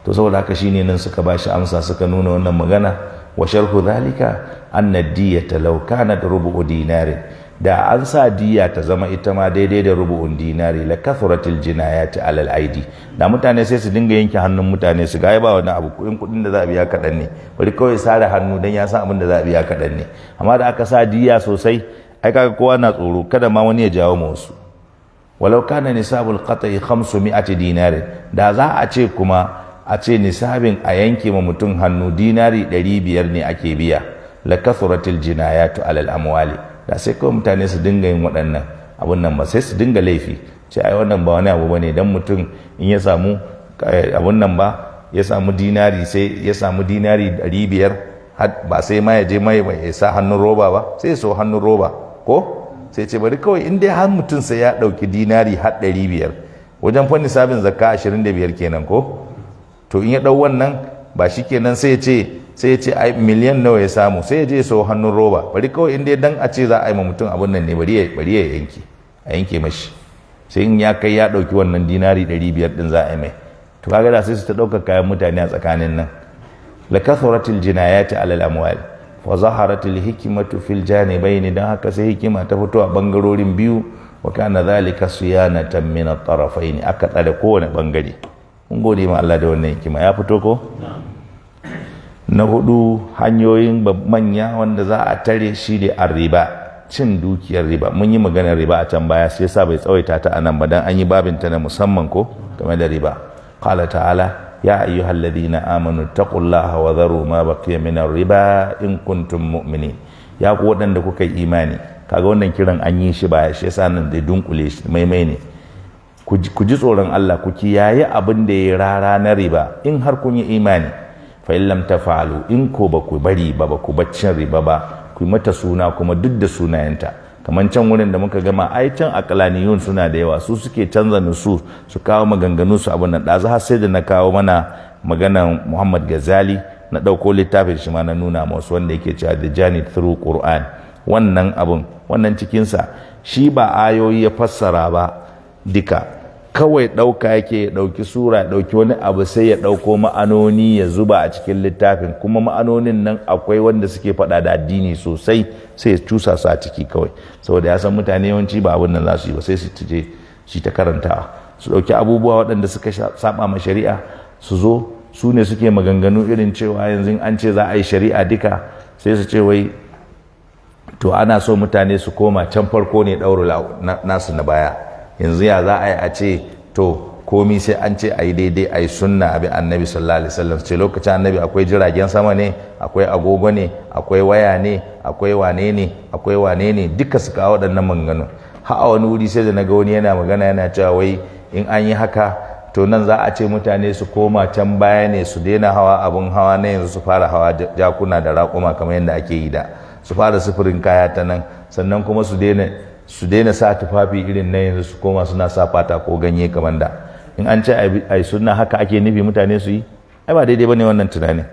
To saboda haka shine nan suka ba shi amsa, suka nuna wannan magana. Wa sharhu dhalika anna diyata law kanat rubu'u dinarin, da an sa diya ta zama ita ma daidai da rubu'un dinari, la kathratil jinayati alal aidi, da mutane sai su dinga yanke hannun mutane, su ga ba wani abu, kuɗin kuɗin da za a biya kaɗan ne, bari kawai sare hannu dan ya san abin da za a biya kaɗan ne. Amma da aka sa diya sosai, ai kaga kowa na tsoro kada ma wani ya jawo ma wasu. Walau kana nisabul qata'i 500 dinarin, da za a ce kuma a ce nisabin a yanke ma mutum hannu dinari 500 ne ake biya, la kathratil jinayatu alal amwali, da sai kawai mutane su dinga yin waɗannan abun nan ba, sai su dinga laifi, ce ai wannan ba wani abu bane, dan mutum in ya samu abun nan ba, ya samu dinari, sai ya samu dinari 500, ba sai ma ya je mai ya sa hannun roba ba, sai ya so hannun roba ko sai ce bari kawai in dai har mutum sai ya ɗauki dinari har 500, wajen fanni sabin zakka 25 kenan ko, to in ya ɗau wannan ba shi kenan, sai ya ce ai miliyan nawa ya samu, sai ya je so hannun roba, bari kawai in dai dan a ce za a yi ma mutum abun nan ne, bari ya yanke, a yanke mashi, sai in ya kai ya ɗauki wannan dinari 500 ɗin za a yi mai. To kaga da sai su ta ɗaukar kayan mutane a tsakanin nan. La kathratil jinayati alal amwal fa zaharatil hikmatu fil janibaini, dan haka sai hikima ta fito a bangarorin biyu. Wa kana dhalika siyanatan min at-tarafaini, aka tsare kowane bangare. Mun gode ma Allah da wannan hikima. Ya fito ko? Na hudu, hanyoyin manya wanda za a tare shi da arriba, Cin dukiyar riba, mun yi maganar riba a can baya, sai yasa bai tsawaita ta anan ba, dan an yi babin ta na musamman ko game da riba. Qala ta'ala: ya ayyuhalladhina amanu taqullaha wa dharu ma baqiya min riba in kuntum mu'minin. Ya ku waɗanda kuka yi imani. Kaga wannan kiran an yi shi baya, shi yasa nan da dunkule shi, maimai ne. Ku ji tsoron Allah, ku kiyaye abin da ya rara na riba in har kun yi imani. Fa in lam tafa'alu, in ko ba ku bari ba, ba ku baccin riba ba, ku mata suna kuma duk da sunayenta, kamar can wurin da muka gama ai can aqlaniyun suna da yawa, su suke canza nusu, su kawo maganganu su abin nan. Ɗazu har sai da na kawo mana maganan Muhammad Ghazali, na ɗauko littafin shi ma na nuna masu, wanda yake cewa The Journey Through Quran. Wannan abun, wannan cikinsa shi ba ayoyi ya fassara ba duka, kawai ɗauka yake, ya ɗauki sura, ya ɗauki wani abu, sai ya ɗauko ma'anoni ya zuba a cikin littafin. Kuma ma'anonin nan akwai wanda suke faɗa da addini sosai, sai ya cusa su a ciki kawai, saboda ya san mutane yawanci ba abin nan za su yi ba, sai su tuje shi ta karantawa, su ɗauki abubuwa waɗanda suka saba ma shari'a su zo. Su ne suke maganganu irin cewa yanzu an ce za a yi shari'a duka, sai su ce wai to ana so mutane su koma can farko ne, ɗaura nasu na baya. Yanzu ya za a yi a ce to komi sai an ce a yi daidai, a yi sunna, abi Annabi sallallahu alaihi wasallam? Ce lokacin Annabi akwai jiragen sama ne? Akwai agogo ne? Akwai waya ne? Akwai wane ne? Akwai wane ne? Duka su kawo waɗannan maganganu. Har a wani wuri sai da na ga wani yana magana, yana cewa wai in an yi haka, to nan za a ce mutane su koma can baya ne, su daina hawa abun hawa na yanzu, su fara hawa jakuna da raƙuma kamar yadda ake yi da, su fara sufurin kaya ta nan. Sannan kuma su daina sa tufafi irin na yanzu, su koma suna sa fata ko ganye kamar da. In an ce ai sunna, haka ake nufi mutane su yi? Ai ba daidai bane wannan tunanin.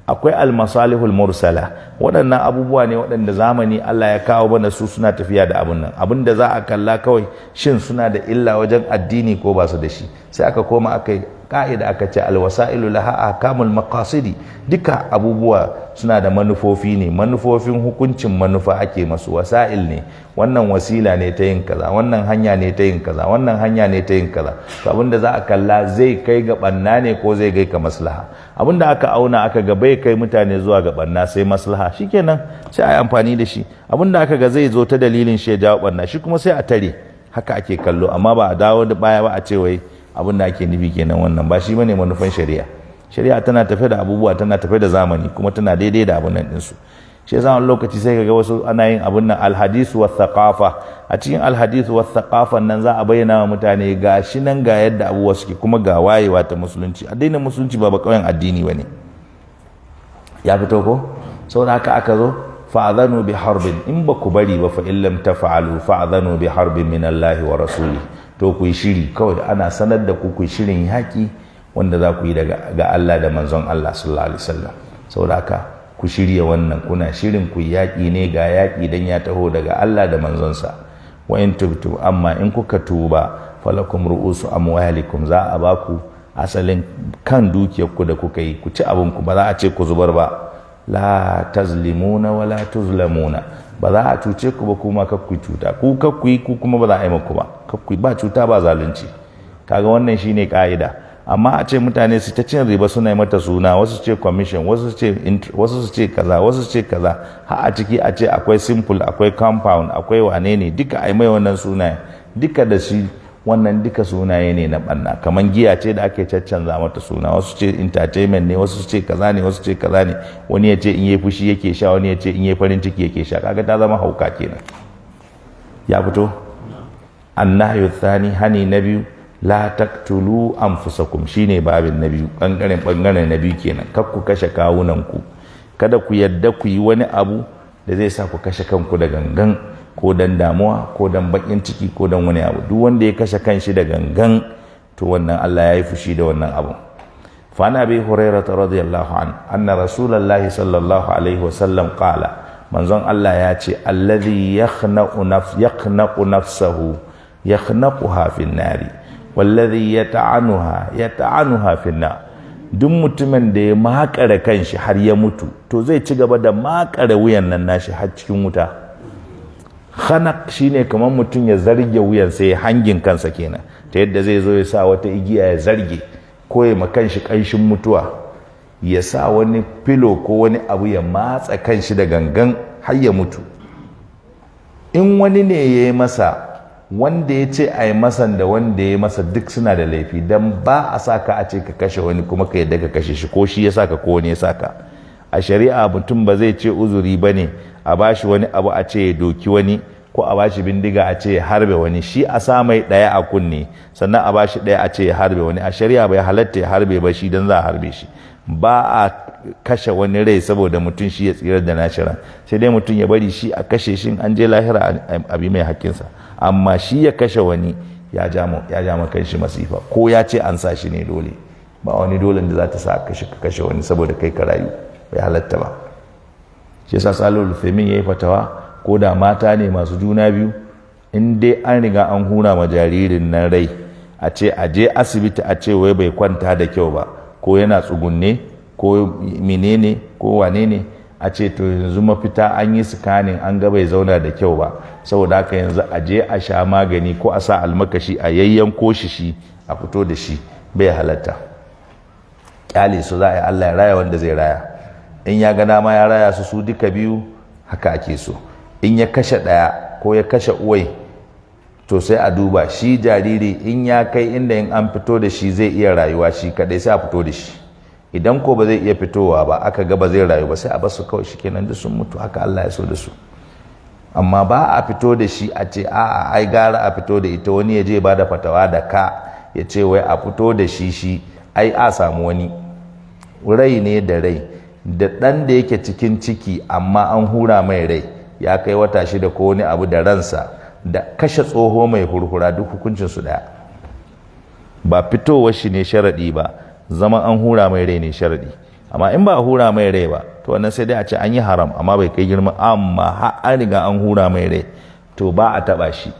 Akwai almasalihul mursala. Waɗannan abubuwa ne waɗanda zamani Allah ya kawo mana su, suna tafiya da abun nan. Abin da za a kalla kawai, shin suna da illa wajen addini ko ba su da shi? Sai aka koma aka yi ka'ida, aka ce alwasailu laha ahkamul maqasidi. Duka abubuwa suna da manufofi ne, manufofin hukuncin manufa ake masu. Wasa'il ne, wannan wasila ne ta yin kaza, wannan hanya ne ta yin kaza, wannan hanya ne ta yin kaza. To abinda za a kalla, zai kai ga banna ne ko zai kai ga maslaha? Abinda aka auna aka ga bai kai mutane zuwa ga banna sai maslaha, shikenan sai a yi amfani da shi. Abinda aka ga zai zo ta dalilin shi ya jawo banna, shi kuma sai a tare. Haka ake kallo, amma ba a dawo da baya ba a ce wai abin da ake nufi kenan. Wannan ba shi bane manufan shari'a. Shari'a tana tafe da abubuwa, tana tafe da zamani, kuma tana daidai da abun nan ɗinsu. Shi yasa wani lokaci sai kaga wasu ana yin abun nan alhadisu wa thaqafa. A cikin alhadisu wa thaqafan nan za a bayyana wa mutane ga shi nan, ga yadda abubuwa suke, kuma ga wayewa ta Musulunci. Addinin Musulunci ba kauyen addini bane. Ya fito ko? Saboda haka aka zo fa'adhanu bi harbin. In ba ku bari ba, fa in lam taf'alu fa'adhanu bi harbin min Allah wa rasuli. To ku yi shiri kawai, ana sanar da ku, ku yi shirin yaƙi wanda za ku yi daga ga Allah da manzon Allah sallallahu alaihi wasallam. Saboda haka ku shirya wannan, kuna shirin ku yaƙi ne, ga yaƙi dan ya taho daga Allah da manzonsa. Wa in tubtu, amma in kuka tuba, falakum ru'usu amwalikum, za a baku asalin kan dukiyarku da kuka yi, ku ci abin ku, ba za a ce ku zubar ba. La tazlimuna wala tuzlamuna, ba za a cuce ku ba, kuma kakku cuta. Ku kakku yi, ku kuma ba za a yi muku ba. Kakku ba cuta, ba zalunci. Kaga wannan shine ka'ida. Amma a ce mutane su ta cin riba, suna yi mata suna, wasu ce commission, wasu su ce kaza, wasu su ce kaza, har a ciki a ce akwai simple, akwai compound, akwai wane ne, duka ai mai wannan sunaye duka da shi. Wannan duka sunaye ne na banna, kamar giya ce da ake caccanza mata suna. Wasu ce entertainment ne, wasu ce kaza ne, wasu ce kaza ne. Wani ya ce in yi fushi yake sha, wani ya ce in yi farin ciki yake sha. Kaga ta zama hauka kenan. Ya fito? Annahyu thani, hani na biyu: la taqtulu anfusakum. Shine babin na biyu, bangaren na biyu kenan. Kar ku kashe kawunan ku. Kada ku yadda ku yi wani abu da zai sa ku kashe kanku da gangan, ko dan damuwa, ko dan bakin ciki, ko dan wani abu. Duk wanda ya kashe kanshi da gangan, to wannan Allah ya yi fushi da wannan abu. Fa Abi Hurairah radiyallahu an anna Rasulullahi sallallahu alaihi wasallam qala, manzon Allah ya ce: alladhi yakhnaqu nafs yakhnaqu nafsahu yakhnaquha fin nari, walladhi yata'anuha yata'anuha fin nar. Duk mutumin da ya makare kanshi har ya mutu, to zai ci gaba da makare wuyan nan nashi har cikin wuta. Khanaq shine kamar mutum ya zarge wuyan, sai hangin kansa kenan, ta yadda zai zo ya sa wata igiya ya zarge, ko ya makan shi kanshin mutuwa, ya sa wani filo ko wani abu ya matsa kanshi da gangan har ya mutu. In wani ne ya yi masa, wanda ya ce a yi masan da wanda ya yi masa duk suna da laifi, don ba a sa ka a ce ka kashe wani kuma ka yadda ka kashe shi, ko shi ya sa ka ko wani ya sa ka. A shari'a mutum ba zai ce uzuri ba ne a bashi wani abu a ce ya doki wani, ko a bashi bindiga a ce ya harbe wani, shi a sa mai ɗaya a kunne sannan a bashi ɗaya a ce ya harbe wani. A shari'a bai halatta ya harbe ba shi don za a harbe shi. Ba a kashe wani rai saboda mutum shi ya tsira da nashi ran, sai dai mutum ya bari shi a kashe shi, an je lahira abi mai hakkinsa. Amma shi ya kashe wani ya ja ma kanshi masifa, ko ya ce an sa shi ne dole. Ba wani dole da za ta sa ka kashe wani saboda kai ka rayu, bai halatta ba. Shi yasa Salul Uthaymeen yayi fatawa, ko da mata ne masu juna biyu, in dai an riga an hura ma jaririn nan rai, a ce a je asibiti a ce wai bai kwanta da kyau ba, ko yana tsugunne ko menene ko wane ne, a ce to yanzu mafita an yi sikanin an ga bai zauna da kyau ba, saboda haka yanzu a je a sha magani ko a sa almakashi a yayyanko shi shi a fito da shi, bai halatta. Kyale su za a yi, Allah ya raya wanda zai raya. In ya ga dama ya raya su su duka biyu, haka ake so. In ya kashe ɗaya ko ya kashe uwai, to sai a duba shi jariri, in ya kai inda in an fito da shi zai iya rayuwa shi kadai, sai a fito da shi. Idan ko ba zai iya fitowa ba, aka ga ba zai rayu ba, sai a basu kawai, shikenan, duk sun mutu, haka Allah ya so da su. Amma ba a fito da shi a ce a'a ai gara a fito da ita, wani ya je ba da fatawa da ka ya ce wai a fito da shi shi ai a samu wani rai ne da rai da ɗan da yake cikin ciki, amma an hura mai rai ya kai wata 6 ko wani abu da ransa, da kashe tsoho mai hurhura duk hukuncinsu ɗaya. Ba fitowar shi ne sharaɗi ba, zama an hura mai rai ne sharaɗi. Amma in ba a hura mai rai ba, to wannan sai dai a ce an yi haram, amma bai kai girma. Amma har an riga an hura mai rai, to ba a taɓa shi,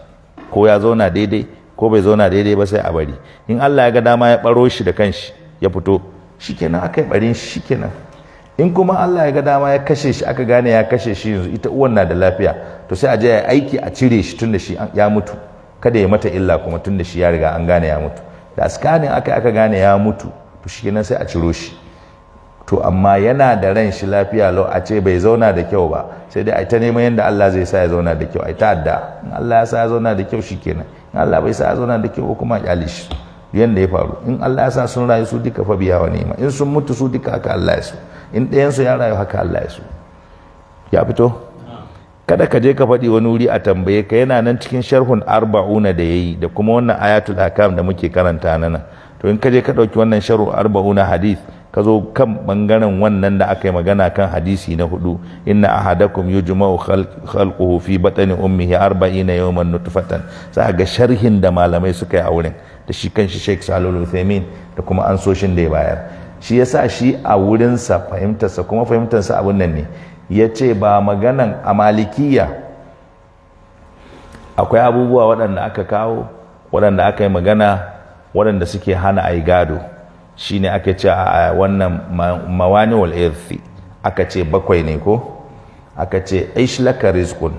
ko ya zauna daidai ko bai zauna daidai ba, sai a bari. In Allah ya ga dama ya ɓaro shi da kanshi ya fito, shikenan, aka yi ɓarin shi, shikenan. In kuma Allah ya ga dama ya kashe shi, aka gane ya kashe shi, yanzu ita uwan na da lafiya, to sai a je ya aiki a cire shi tun da shi ya mutu, kada ya mata illa kuma, tun da shi ya riga an gane ya mutu. Da scanning aka gane ya mutu, to shikenan, sai a ciro shi. To amma yana da ran shi lafiya lau, a ce bai zauna da kyau ba, sai dai a ta neman yadda Allah zai sa ya zauna da kyau, a ta adda. In Allah ya sa ya zauna da kyau, shikenan. In Allah bai sa ya zauna da kyau ba, kuma a kyale shi yanda ya faru. In Allah ya sa sun rayu su duka, fa biya wa nema. In sun mutu su duka, haka Allah ya so. In ɗayan su ya rayu, haka Allah ya so. Ya fito? Kada ka je ka faɗi wani wuri a tambaye ka. Yana nan cikin sharhun arba'una da yayi, da kuma wannan ayatul ahkam da muke karanta nan. To in ka je ka ɗauki wannan sharhun arba'una hadith, ka zo kan bangaren wannan da aka yi magana kan hadisi na 4, inna ahadakum yujma'u khalquhu fi batni ummihi 40 yawman nutfatan, za ga sharhin da malamai suka yi a wurin, da shi kanshi Sheikh Salih Uthaymeen da kuma ansoshin da ya bayar. Shi yasa shi a wurinsa fahimtarsa, kuma fahimtarsa abun nan ne, ya ce ba maganan a malikiya akwai abubuwa waɗanda aka kawo, waɗanda aka yi magana, waɗanda suke hana a yi gado. Shi ne aka ce a wannan mawani wal irthi, aka ce 7 ne, ko aka ce aish laka rizqun.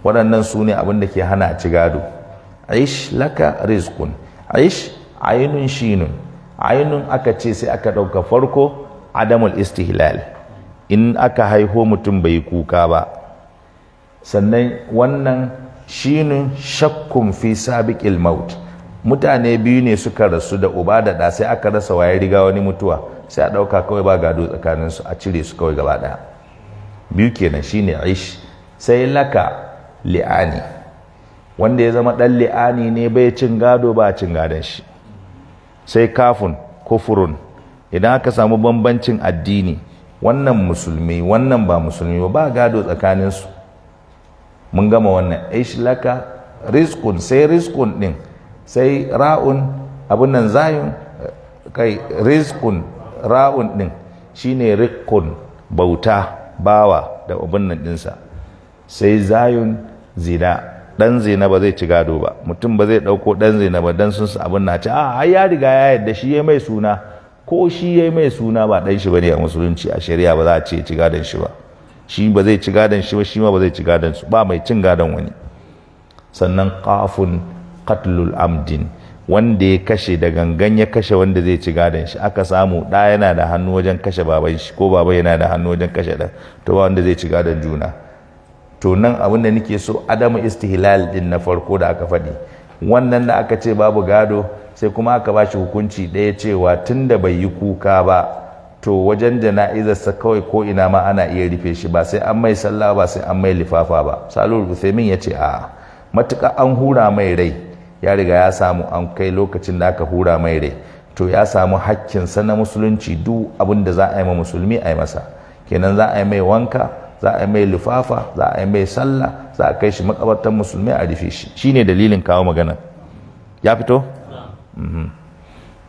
Waɗannan su ne abin da ke hana a ci gado. Aish laka rizqun, aish ainun shinun ainun, aka ce sai aka ɗauka farko adamul istihlal, in aka haiho mutum bai kuka ba. Sannan wannan shinun shakkun fi sabiqil maut, mutane biyu ne suka rasu da uba da ɗa, sai aka rasa waye riga wani mutuwa, sai a ɗauka kawai ba gado tsakaninsu, a cire su kawai gaba ɗaya. 2 kenan, shine aish. Sai laka li'ani, wanda ya zama ɗan li'ani ne bai cin gado, ba a cin gadon shi. Sai kafun kufurun, idan aka samu bambancin addini, wannan musulmi wannan ba musulmi ba, gado tsakaninsu. Mun gama wannan aish laka rizqun. Sai rizqun din, sai ra'un abun nan zayun kai rizqun ra'un din shine riqqun, bauta, bawa da abun nan dinsa. Sai zayun zina, dan zina ba zai ci gado ba. Mutum ba zai dauko dan zina ba dan sun su abun na ci, a ai ya riga ya yadda shi ya mai suna, ko shi ya mai suna ba dan shi bane a musulunci. A shari'a ba za a ce ci gadon shi ba, shi ba zai ci gadon shi ba, shi ma ba zai ci gadon su ba, mai cin gadon wani. Sannan qafun qatlul amdin, wanda ya kashe da gangan, ya kashe wanda zai ci gadon shi, aka samu ɗa yana da hannu wajen kashe baban shi, ko baba yana da hannu wajen kashe ɗan, to ba wanda zai ci gadon juna. To nan abin da nake so, adamu istihlal din na farko da aka faɗi, wannan da aka ce babu gado, sai kuma aka ba shi hukunci ɗaya cewa tun da bai yi kuka ba, to wajen jana'izarsa kawai ko ina ma ana iya rufe shi, ba sai an mai sallah ba, sai an mai lifafa ba. Salul Uthaymin ya ce a'a, matuƙa an hura mai rai, ya riga ya samu an kai lokacin da aka hura mai rai, to ya samu hakkinsa na musulunci. Duk abin da za a yi ma musulmi a yi masa. Kenan za a yi mai wanka, za a yi mai lifafa, za a yi mai sallah, za a kai shi makabartar musulmi a rufe shi. Shine dalilin kawo magana. Ya fito?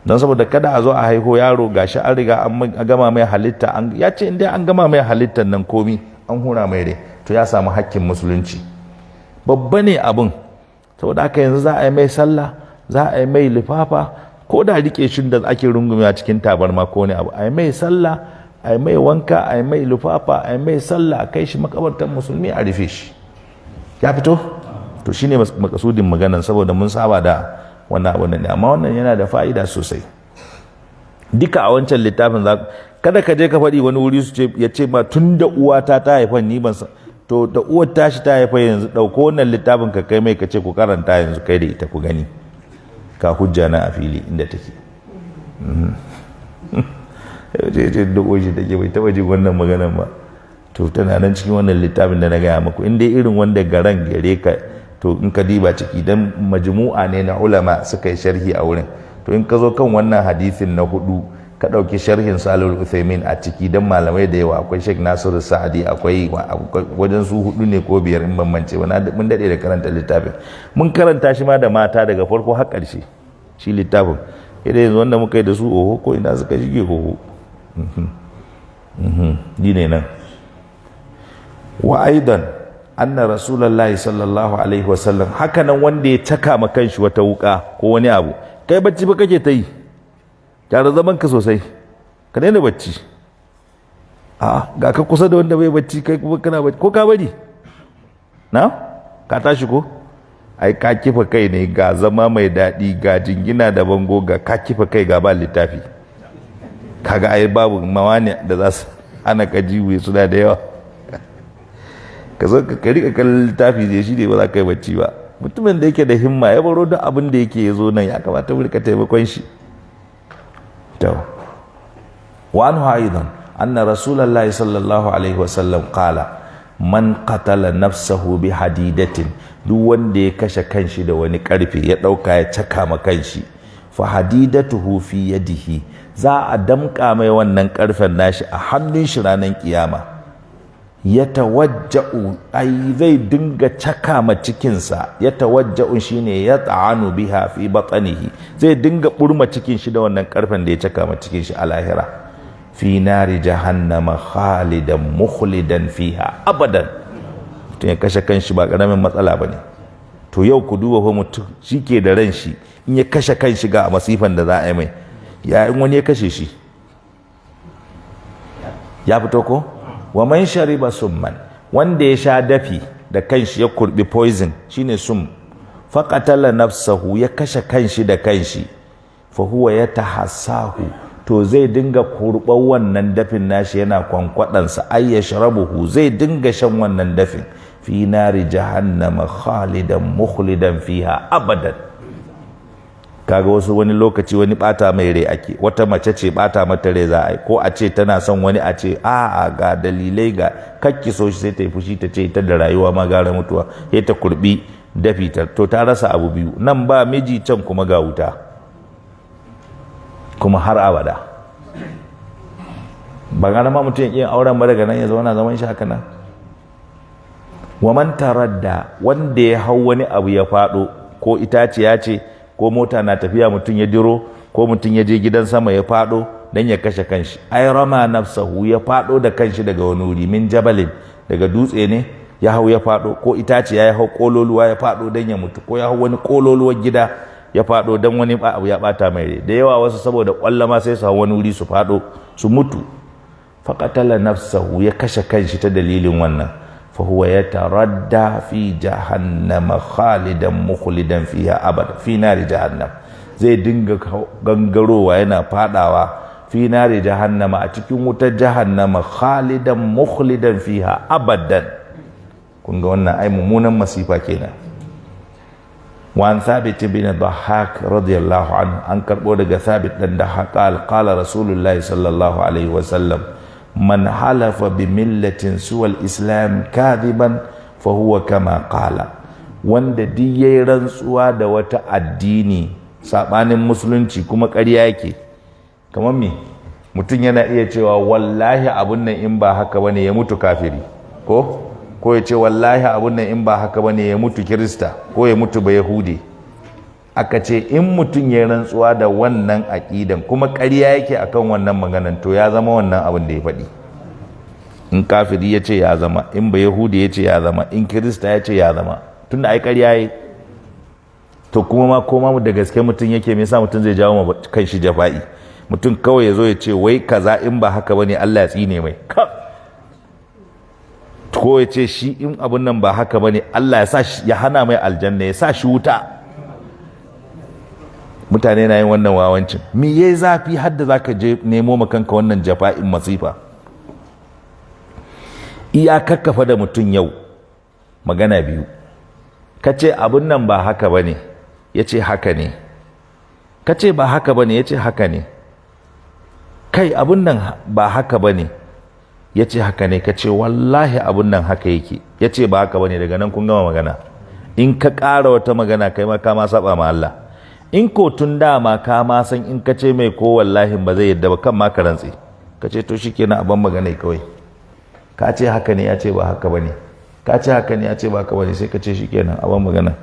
Don saboda kada a zo a haiho yaro, gashi an riga an gama mai halitta, an ya ce inda an gama mai halittar nan komi, an hura mai rai, to ya samu hakkin musulunci. Babba ne abin. Saboda haka yanzu za a yi mai sallah, za a yi mai lifafa, ko da rike shi da ake rungume a cikin tabarma ko ne abu, a yi mai sallah, a yi mai wanka, a yi mai lifafa, a yi mai sallah, a kai shi makabartar musulmi a rufe shi. Ya fito? To shine makasudin maganan, saboda mun saba da wannan abu ne, amma wannan yana da fa'ida sosai. Duka a wancan littafin za kada ka je ka faɗi wani wuri su ce ya ce ma tun da uwata ta haifan ni ban san. To da uwar tashi ta haifa, yanzu ɗauko wannan littafin ka kai mai, ka ce ku karanta yanzu kai da ita ku gani, ka hujja na a fili inda take. Ce ce da shi take, bai taba jin wannan maganan ba. To tana nan cikin wannan littafin da na gaya muku, in dai irin wanda garan gare ka, to in ka diba ciki, dan majmu'a ne na ulama suka yi sharhi a wurin. To in ka zo kan wannan hadisin na hudu, ka ɗauki sharhin Salul Uthaymin a ciki, dan malamai da yawa, akwai Sheikh Nasiru Sa'adi, akwai wajen su hudu ne ko biyar in bambance ba. Mun daɗe da karanta littafin, mun karanta shi ma da mata daga farko har ƙarshe shi littafin. Idan yanzu wanda muka yi da su, oho, ko ina suka shige, oho. Ni ne nan. Wa aidan anna Rasulullahi sallallahu alaihi wasallam, haka nan wanda ya caka ma kanshi wata wuka ko wani abu. Kai, bacci ba kake ta yi? Gyara zaman ka sosai, ka daina bacci. A ga ka kusa da wanda bai bacci, kai kuma kana bacci, ko ka bari na ka tashi, ko ai ka kifa kai ne, ga zama mai daɗi, ga jingina da bango, ga ka kifa kai, ga ba littafi, kaga ai babu mawani da za su hana ka jiwe, suna da yawa. Ka zo ka rika kallon littafi zai shi ne ba za ka yi bacci ba. Mutumin da yake da himma ya baro duk abin da yake ya zo nan, ya kamata mu rika taimakon shi. To, wa anhu aidan anna Rasulullahi sallallahu alaihi wasallam qala: man qatala nafsahu bi hadidatin, duk wanda ya kashe kanshi da wani karfe, ya dauka ya caka ma kanshi, fa hadidatuhu fi yadihi, za a damƙa mai wannan karfen nashi a hannun shi ranar kiyama. Ya tawajja'u, ai zai dinga caka ma cikinsa. Ya tawajja'u shine ya ta'anu biha fi batnihi, zai dinga burma cikin shi da wannan karfen da ya caka ma cikin shi a lahira. Fi nari jahannama khalidan mukhlidan fiha abadan. Mutum ya kashe kanshi ba karamin matsala bane. To yau ku duba fa, mutum shike da ran shi, in ya kashe kanshi ga masifan da za a yi mai, ya in wani ya kashe shi? Ya fito ko? Wa man shariba summan, wanda ya sha dafi da kanshi, ya kurbi poison, shine sum, faqatala nafsahu, ya kashe kanshi da kanshi, fa huwa yatahassahu, to zai dinga kurban wannan dafin nashi yana kwankwadansa, ay yashrabuhu, zai dinga shan wannan dafin, fi nari jahannama khalidan mukhlidan fiha abadan. Kaga wasu wani lokaci wani bata mai rai ake, wata mace ce bata mata rai za a yi, ko a ce tana son wani, a ce a ga dalilai, ga kakki so shi, sai ta yi fushi ta ce ita da rayuwa ma gara mutuwa, sai ta kurbi dafi ta. To ta rasa abu biyu nan, ba miji can, kuma ga wuta, kuma har abada. Ba gara ma mutum ya auren ba daga nan ya zauna zaman shi haka nan. Wa man taradda, wanda ya hau wani abu ya faɗo, ko itaciya ce, ko mota na tafiya mutum ya diro, ko mutum ya je gidan sama ya faɗo dan ya kashe kanshi, ai rama nafsahu, ya faɗo da kanshi daga wani wuri, min jabalin, daga dutse ne ya hau ya faɗo, ko itaciya ya hau kololuwa ya faɗo dan ya mutu, ko ya hau wani kololuwar gida ya faɗo dan wani abu ya bata mai rai. Da yawa wasu saboda kwallama sai su hau wani wuri su faɗo su mutu. Faqatala nafsahu, ya kashe kanshi ta dalilin wannan, fa huwa yataradda fi jahannama khalidan mukhlidan fiha abada. Fi nari jahannam, zai dinga gangarowa yana fadawa, fi nari jahannama, a cikin wutar jahannama, khalidan mukhlidan fiha abadan. Kun Kun ga wannan ai mummunan masifa kenan. Wa an Thabit bin Dhahhak radiyallahu anhu, an karbo daga Thabit dan Dhahhak, qala qala Rasulullah sallallahu alaihi wasallam, man halafa bi millatin suwal islam kadiban fa huwa kama qala. Wanda duk yayi rantsuwa da wata addini sabanin musulunci kuma ƙarya yake, kamar me? Mutum yana iya cewa wallahi abun nan in ba haka bane ya mutu kafiri, ko ya ce wallahi abun nan in ba haka bane ya mutu kirista, ko ya mutu ba yahudi. Aka ce in mutum ya rantsuwa da wannan aƙidan kuma ƙarya yake akan wannan maganan, to ya zama wannan abin da ya faɗi. In kafiri ya ce ya zama, in ba yahudi ya ce ya zama, in kirista ya ce ya zama, tunda ai ƙarya yi. To kuma ma koma da gaske mutum yake, me yasa mutum zai jawo ma kan shi jafa'i? Mutum kawai ya zo ya ce wai kaza in ba haka bane Allah ya tsine mai, ko ya ce shi in abun nan ba haka bane Allah ya sa ya hana mai aljanna, ya sa shi wuta. Mutane na yin wannan wawancin. Me yayi zafi har da zaka je nemo ma kanka wannan jafa'in masifa? Iya kakkafa da mutum yau magana biyu, ka ce abun nan ba haka bane, ya ce haka ne. Ka ce ba haka bane, ya ce haka ne. Kai, abun nan ba haka bane, ya ce haka ne. Ka ce wallahi abun nan haka yake, ya ce ba haka bane. Daga nan kun gama magana. In ka ƙara wata magana, kai ma ka ma saba ma Allah. In ko tun dama ka ma san in ka ce mai ko wallahi ba zai yadda ba, kan ma ka rantse. Ka ce to shikenan, a ban magana kawai. Ka ce haka ne, ya ce ba haka bane. Ka ce haka ne, ya ce ba haka bane. Sai ka ce shikenan, a ban magana.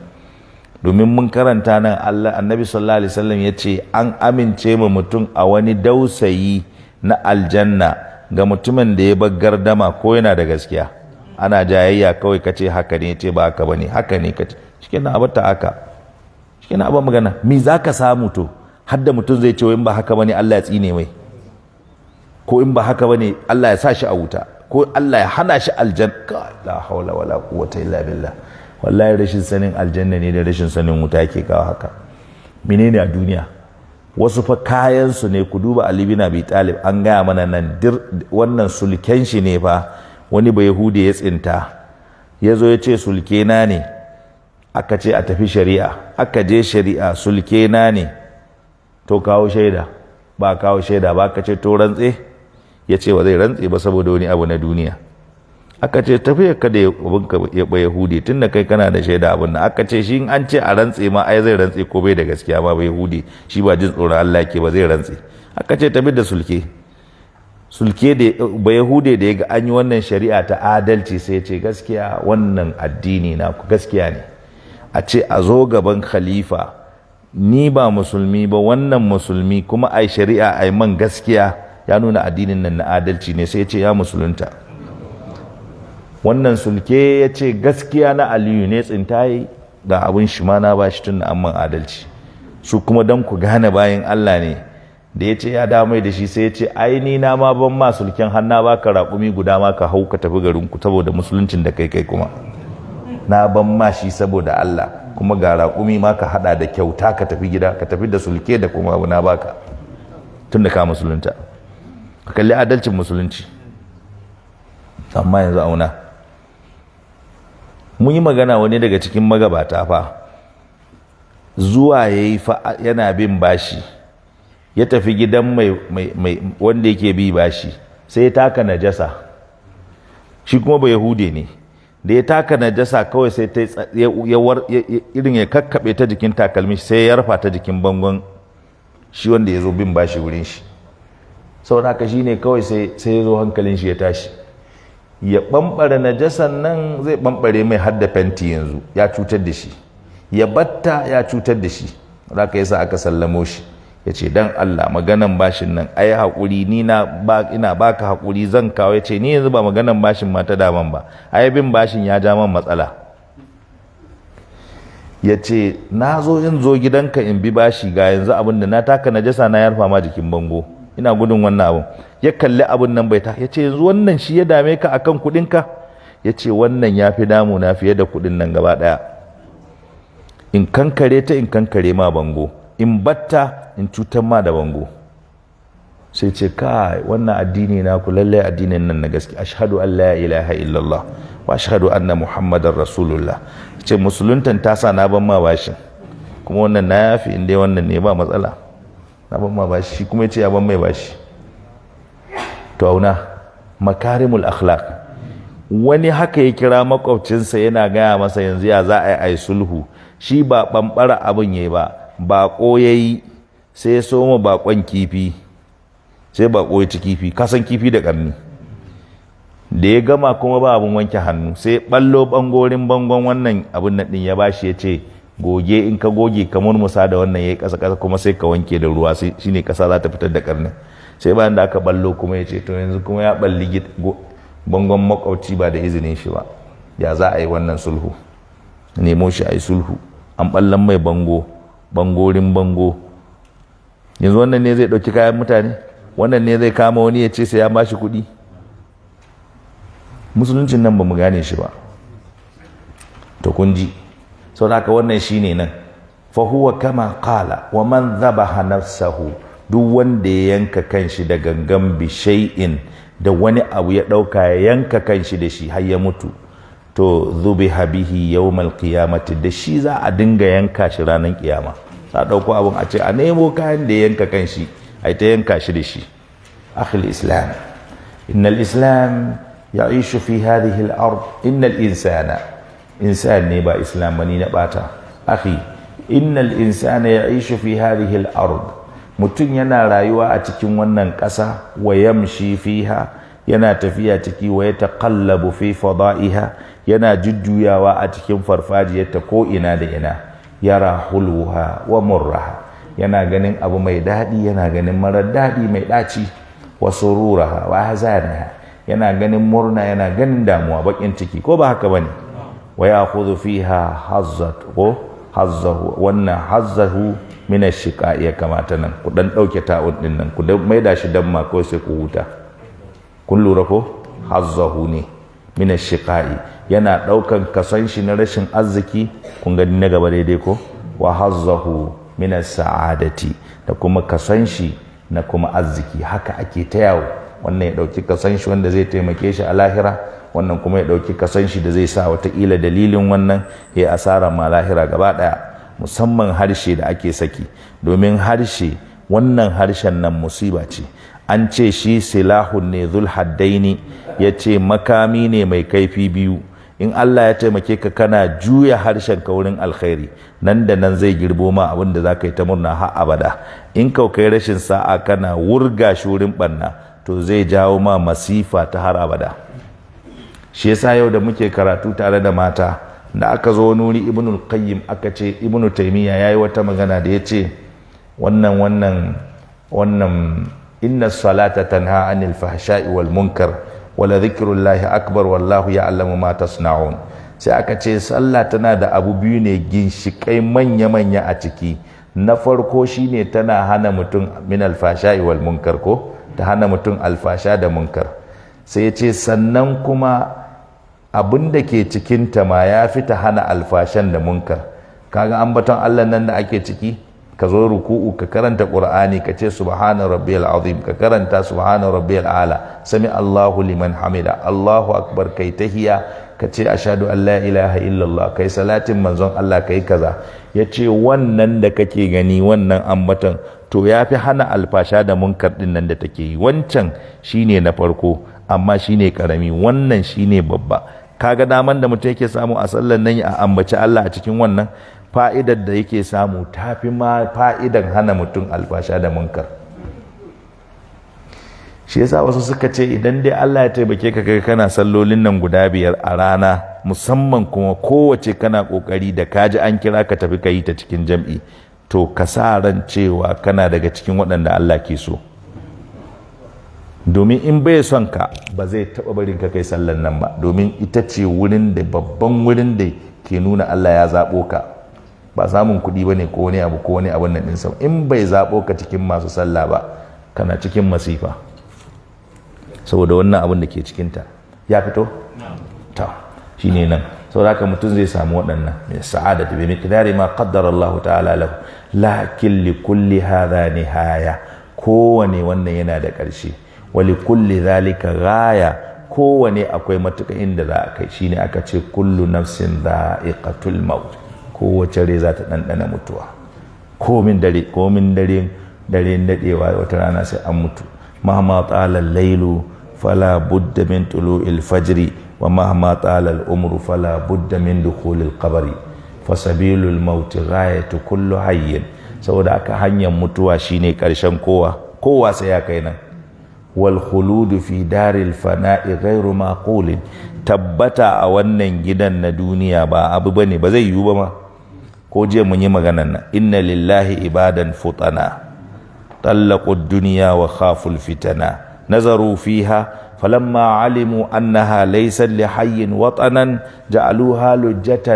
Domin mun karanta nan, Allah, Annabi sallallahu alaihi wasallam ya ce an amince ma mutum a wani dausayi na aljanna ga mutumin da ya bar gardama ko yana da gaskiya. Ana jayayya kawai, ka ce haka ne, ce ba haka bane, haka ne, ka ce shikenan, a bata haka, shikenan, a ban magana. Me za ka samu? To har da mutum zai ce in ba haka bane Allah ya tsine mai, ko in ba haka bane Allah ya sa shi a wuta, ko Allah ya hana shi aljanna. La haula wala quwwata illa billah. Wallahi rashin sanin aljanna ne da rashin sanin wuta yake kawo haka. Menene a duniya? Wasu fa kayan su ne. Ku duba Ali bin Abi Talib, an gaya mana nan dir wannan sulken shi ne fa wani ba Yahudi ya tsinta, ya zo ya ce sulke na ne. Aka ce a tafi shari'a, aka je shari'a, sulke na ne. To kawo shaida. Ba kawo shaida ba. Aka ce to rantse. Ya ce ba zai rantse ba saboda wani abu na duniya. Aka ce tafi ka da abinka ya ba Yahudi, tun da kai kana da shaida abin nan. Aka ce shi in an ce a rantse ma ai zai rantse ko bai da gaskiya ma, ba Yahudi shi ba jin tsoron Allah ke ba, zai rantse. Aka ce tafi da sulke. Sulke da ba Yahude da ya ga an yi wannan shari'a ta adalci, sai ya ce gaskiya wannan addini na ku gaskiya ne. A ce a zo gaban khalifa, ni ba musulmi ba, wannan musulmi, kuma ai shari'a ai man gaskiya, ya nuna addinin nan na adalci ne. Sai ya ce ya musulunta. Wannan sulke ya ce gaskiya na Aliyu ne, tsintaye ga abin shi ma na ba shi tun amman adalci. Su kuma don ku gane bayan Allah ne, da ya ce ya dawo mai da shi, sai ya ce ai ni na ma ban ma sulken hanna, baka raƙumi guda ma ka hau ka tafi garin ku saboda musuluncin da kai. Kai kuma na ban ma shi saboda Allah, kuma ga raƙumi ma ka hada da kyauta ka tafi gida, ka tafi da sulke da kuma abu na baka tun da ka musulunta. Ka kalli adalcin musulunci. Amma yanzu auna. Mun yi magana, wani daga cikin magabata fa zuwa ya yi fa yana bin bashi, ya tafi gidan mai wanda yake bi bashi, sai ya taka najasa. Shi kuma ba Yahude ne. Da ya taka najasa kawai, sai ta irin ya kakkaɓe ta jikin takalmi, sai ya yarfa ta jikin bangon shi wanda ya zo bin bashi wurin shi. Saboda haka shi ne kawai sai ya zo hankalin shi ya tashi, ya ɓamɓare najasan nan zai ɓamɓare mai hadda fenti, yanzu ya cutar da shi, ya batta ya cutar da shi. Haka yasa aka sallamo shi, ya ce dan Allah maganan bashin nan ai haƙuri, ni na ba ina baka haƙuri, zan kawo. Ya ce ni yanzu ba maganan bashin ma ta daman ba, ai bin bashin ya ja man matsala. Ya ce na zo in zo gidanka in bi bashi, ga yanzu abin da na taka najasa na yarfa ma jikin bango, ina gudun wannan abun. Ya kalli abun nan bai ta, ya ce yanzu wannan shi ya dame ka akan kuɗinka? Ya ce wannan ya fi damu na fiye da kuɗin nan gaba ɗaya. In kankare ta, in kankare ma bango, in batta, in cutar ma da bango. Sai ce kai, wannan addini na ku lallai addinin nan na gaske, ashhadu an la ilaha illallah Wa ashhadu anna Muhammadar Rasulullah. Ce musuluntan ta sa na ban ma bashin, kuma wannan na yafi, in dai wannan ne ba matsala, na ban ma bashi. Shi kuma ya ce ya ban mai bashi. To auna makarimul akhlaq. Wani haka ya kira makwabcinsa yana gaya masa yanzu ya za a yi sulhu. Shi ba ɓamɓara abin ya ba, baƙo ya yi, sai ya soma baƙon kifi, sai baƙo ya ci kifi, kasan kifi da ƙarni. Da ya gama kuma ba abin wanke hannu, sai ɓallo ɓangorin bangon wannan abin nan ɗin ya bashi, ya ce goge, in ka goge ka murmusa da wannan ya yi ƙasa ƙasa, kuma sai ka wanke da ruwa, shine ƙasa za ta fitar da ƙarnin. Sai bayan da aka ballo kuma ya ce to yanzu kuma ya balli bangon makwabci ba da izinin shi ba, ya za a yi wannan sulhu? Nemo shi a yi sulhu. An ballan mai bango, bangorin bango. Yanzu wannan ne zai ɗauki kayan mutane? Wannan ne zai kama wani ya ce sai ya bashi kuɗi? Musuluncin nan ba mu gane shi ba. To kun ji. Sau haka wannan shine nan, fa huwa kama qala wa man dhabaha nafsahu, duk wanda ya yanka kanshi da gangan, bi shay'in, da wani abu ya ɗauka ya yanka kanshi da shi har ya mutu, to dhubiha bihi yawmal qiyamati, da shi za a dinga yanka shi ranar kiyama. Za a ɗauko abun a ce a nemo kayan da ya yanka kanshi, a ta yanka shi da shi. Akhil islam, innal islam ya'ishu fi hadhihi al-ard, innal insana, insan ne ba islam bane na bata, akhi, innal insana ya'ishu fi hadhihi al-ard, mutum yana rayuwa a cikin wannan ƙasa, wa yamshi fiha, yana tafiya ciki, wa yataqallabu fi fada'iha, yana jujjuyawa a cikin farfajiyarta ko ina da ina, yara hulwuha wa murraha, yana ganin abu mai daɗi, yana ganin marar daɗi mai ɗaci, wa sururaha wa hazanaha, yana ganin murna, yana ganin damuwa, bakin ciki, ko ba haka bane? Wa ya'khudhu fiha hazzat ko hazzahu, wannan hazzahu min ash-shiqa ya kamata nan ku dan dauke ta'un din nan, ku dan maida shi dan ma ko sai ku huta. Kun lura ko? Hazzahu ne min ash-shiqa'i, yana daukan kasan shi na rashin arziki. Kun gani na gaba daidai ko? Wa hazzahu min as-sa'adati, da kuma kasan shi na kuma arziki. Haka ake ta yawo. Wannan ya dauki kasan shi wanda zai taimake shi a lahira, wannan kuma ya dauki kasan shi da zai sa watakila dalilin wannan ya asara ma lahira gaba daya. Musamman harshe da ake saki, domin harshe, wannan harshen nan musiba ce. An ce shi silahun ne zul haddaini, ya ce makami ne mai kaifi biyu. In Allah ya taimake ka kana juya harshen ka wurin alkhairi, nan da nan zai girbo ma abin da za ka yi ta murna har abada. In kau kai rashin sa'a kana wurga shi wurin barna, to zai jawo ma masifa ta har abada. Shi yasa yau da muke karatu tare da mata, da aka zo wani wuri, Ibnul Qayyim, aka ce Ibnu Taymiya yayi wata magana da yace wannan inna salata tanha anil fahsha'i wal munkar wala dhikrullahi akbar wallahu ya'lamu ma tasna'un. Sai aka ce sallah tana da abu biyu ne ginshikai manya manya a ciki. Na farko shine tana hana mutum min alfasha'i wal munkar, ko ta hana mutum alfasha da munkar. Sai ya ce sannan kuma abin da ke cikinta ma ya fi ta hana alfashan da munkar. Kaga ambaton Allah nan da ake ciki, ka zo ruku'u ka karanta Qur'ani, ka ce subhana rabbiyal azim, ka karanta subhana rabbiyal ala, sami Allahu liman hamida, Allahu akbar, kai tahiya, ka ce ashhadu an la ilaha illallah, kai salatin manzon Allah, kai kaza. Yace wannan da kake gani, wannan ambaton, to ya fi hana alfasha da munkar din nan da take yi. Wancan shine na farko, amma shine karami, wannan shine babba. Kaga daman da mutum yake samu a sallan nan ya ambaci Allah a cikin wannan, fa'idar da yake samu tafi ma fa'idan hana mutum alfasha da munkar. Shi yasa wasu suka ce idan dai Allah ya taimake ka kai kana sallolin nan guda biyar a rana, musamman kuma kowace kana kokari da kaji an kira ka tafi ka yi ta cikin jam'i, to ka sa ran cewa kana daga cikin waɗanda Allah ke so. Domin in bai son ka ba zai taɓa barin ka kai sallan nan ba, domin ita ce wurin da babban wurin da ke nuna Allah ya zaɓo ka. Ba samun kuɗi ba ne ko wani abu ko wani abun nan ɗinsa. In bai zaɓo ka cikin masu sallah ba, kana cikin masifa, saboda wannan abun da ke cikinta ya fito ta shine nan. Saboda haka mutum zai samu waɗannan min sa'adati bi miqdari ma qaddara Allah ta'ala lahu. Lakin li kulli hadha nihaya, kowane wannan yana da ƙarshe. Wa li kulli dhalika ghaya, Kowane akwai matuƙa inda za a kai. Shine aka ce kullu nafsin dha'iqatul maut, kowace rai za ta ɗanɗana mutuwa. Komin dare, komin dare, dare daɗewa, wata rana sai an mutu. Mahma tsala lailu fala budda min tulu'il fajri, wa mahma tsala al'umru fala budda min dukhulil qabri, fasabilul maut ghayatu kullu hayyin. Saboda aka hanyar mutuwa shine karshen kowa, kowa sai ya kai nan. Wal khuludu fi daril fana'i ghairu maqulin, tabbata a wannan gidan na duniya ba abu bane, ba zai yiwu ba ma. Ko jiya mun yi maganan nan, inna lillahi ibadan futana طلقوا الدنيا وخافوا الفتنا، نظروا فيها فلما علموا أنها ليست لحي وطنا، جعلوها لجة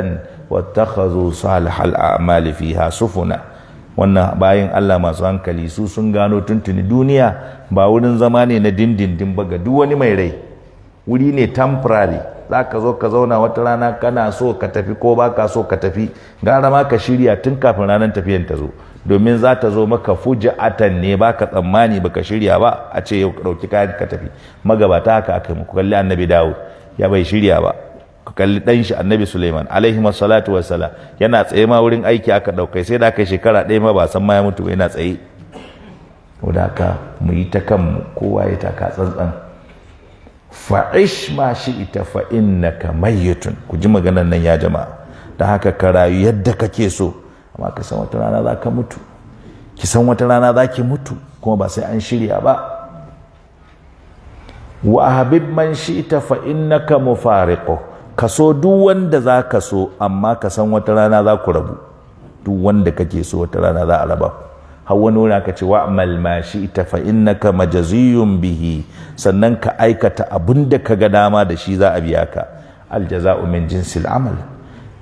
واتخذوا صالح الأعمال فيها سفنا. Wannan bayan Allah masu hankali su sun gano tuntuni duniya ba wurin zama ne na dindindin ba ga duk wani mai rai, wuri ne temporary. Za ka zo ka zauna, wata rana kana so ka tafi ko ba ka so ka tafi, gara ma ka shirya tun kafin ranar tafiyan ta zo, domin za ta zo maka fuji'atan ne, ba ka tsammani, ba ka shirya ba, a ce yau ka ɗauki kayan ka tafi. Magabata haka aka yi muku. Kalli Annabi Dawud, ya bai shirya ba. Ka kalli ɗan shi Annabi Suleiman alaihi salatu wassalam, yana tsaye ma wurin aiki aka ɗaukai, sai da aka yi shekara 1 ma ba san ma ya mutu ba, yana tsaye. Saboda haka mu yi ta kanmu, kowa ya taka tsantsan. Fa'ish ma shi ita fa innaka mayyitun. Ku ji maganar nan ya jama'a. Da haka ka rayu yadda kake so, amma ka san wata rana za ka mutu, ki san wata rana za ki mutu, kuma ba sai an shirya ba. Wa habib man shi'ta fa innaka mufariqu, ka so duk wanda za ka so, amma ka san wata rana za ku rabu. Duk wanda kake so, wata rana za a raba ku. Har wani wuri aka ce wa'mal ma shi'ta fa innaka majziyun bihi, sannan ka aikata abin da ka ga dama, da shi za a biya ka. Aljaza'u min jinsil amal,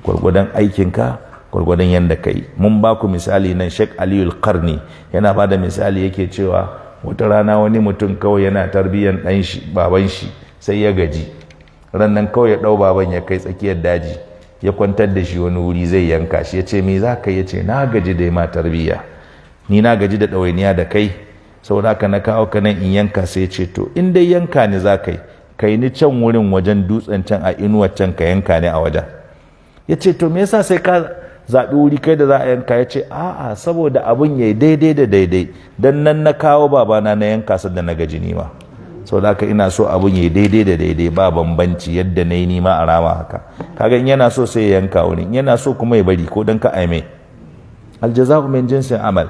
gwargwadon aikinka, gwargwadon yadda ka yi. Mun ba ku misali nan, Sheikh Aliyu Karni yana ba da misali, yake cewa wata rana wani mutum kawai yana tarbiyyar ɗan shi, baban shi, sai ya gaji. Ran nan kawai ya ɗau baban ya kai tsakiyar daji, ya kwantar da shi wani wuri, zai yanka shi. Ya ce, "Me za ka yi?" Ya ce, "Na gaji da ma tarbiyya, ni na gaji da ɗawainiya da kai, saboda haka na kawo ka nan in yanka." Sai ya ce, "To, in dai yanka ni za ka yi, kai ni can wurin wajen dutsen can, a inuwar can, ka yanka ni a wajen." Ya ce, "To, me yasa sai ka zaɓi wuri kai da za a yanka?" Ya ce, "A'a, saboda abun ya yi daidai da daidai, don nan na kawo babana na yanka sadda na gaji nima. Saboda haka ina so abun ya yi daidai da daidai, ba bambanci, yadda na yi nima a rama haka." Kaga in yana so sai ya yanka wurin, in yana so kuma ya bari, ko don ka aime. Aljaza'u min jinsin amal.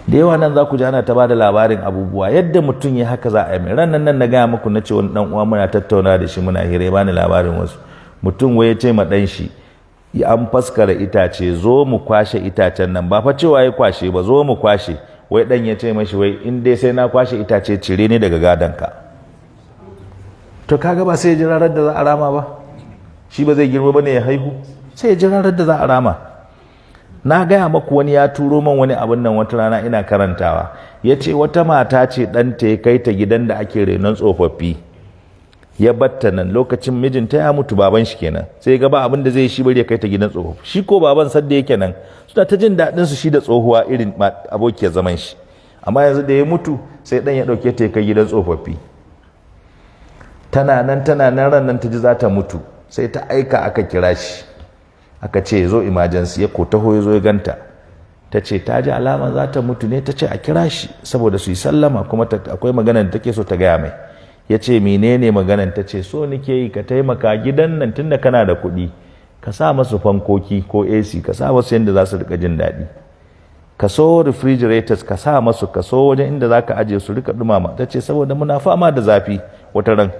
Da yawa nan za ku ji ana ta bada labarin abubuwa, yadda mutum ya haka za a yi mai. Ran nan na gaya muku, na ce wani dan uwa muna tattauna da shi, muna hira, ya bani labarin wasu mutum wai ya ce ma dan shi ya an faskara itace, "Zo mu kwashe itacen nan." Ba fa cewa ya kwashe ba, "Zo mu kwashe." Wai dan ya ce mashi wai, "In dai sai na kwashe itace, cire ni daga gadon ka." To kaga ba sai ya jira da za a rama ba? Shi ba zai girma bane ya haihu? Sai ya jira da za a rama. Na gaya maku wani ya turo man wani abin nan wata rana, ina karantawa, ya ce wata mata ce ɗanta ya kai ta gidan da ake renon tsofaffi, ya batta nan. Lokacin mijinta ya mutu, baban shi kenan, sai ga ba abin da zai shi, bari ya kai ta gidan tsofaffi. Shi ko baban sadda yake nan suna ta jin daɗin su, shi da tsohuwa irin abokiyar zaman shi. Amma yanzu da ya mutu, sai ɗan ya ɗauke ta ya kai gidan tsofaffi. Tana nan, tana nan, ran nan ta ji za ta mutu, sai ta aika aka kira shi, aka ce ya zo emergency. Ya ko taho, ya zo ya ganta. Ta ce ta ji alama za ta mutu ne, ta ce a kira shi saboda su yi sallama, kuma akwai magana da take so ta gaya mai. Ya ce, "Menene maganan?" Ta ce, "So nike yi ka taimaka gidan nan, tunda kana da kuɗi, ka sa masu fankoki ko AC, ka sa masu yadda za su rika jin daɗi, ka so refrigerators ka sa masu, ka so wajen inda za ka ajiye su rika dumama." Ta ce, "Saboda muna fama da zafi wata ran,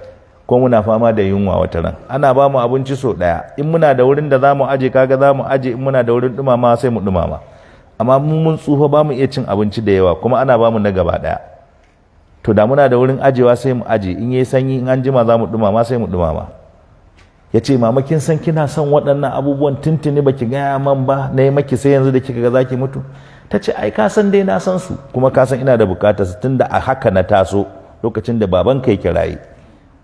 ko muna fama da yunwa wata ran, ana ba mu abinci so ɗaya. In muna da wurin da za mu aje, kaga za mu aje, in muna da wurin dumama sai mu dumama. Amma mu mun tsufa, ba mu iya cin abinci da yawa, kuma ana ba mu na gaba ɗaya. To, da muna da wurin ajewa sai mu aje, in yayi sanyi, in an jima za mu dumama, sai mu dumama." Ya ce, "Mama, kin san kina son waɗannan abubuwan tuntuni, baki gaya man ba, na yi maki sai yanzu da kika ga zaki mutu." Ta ce, "Ai ka san dai na san su, kuma ka san ina da bukatar su, tunda a haka na taso lokacin da babanka yake raye.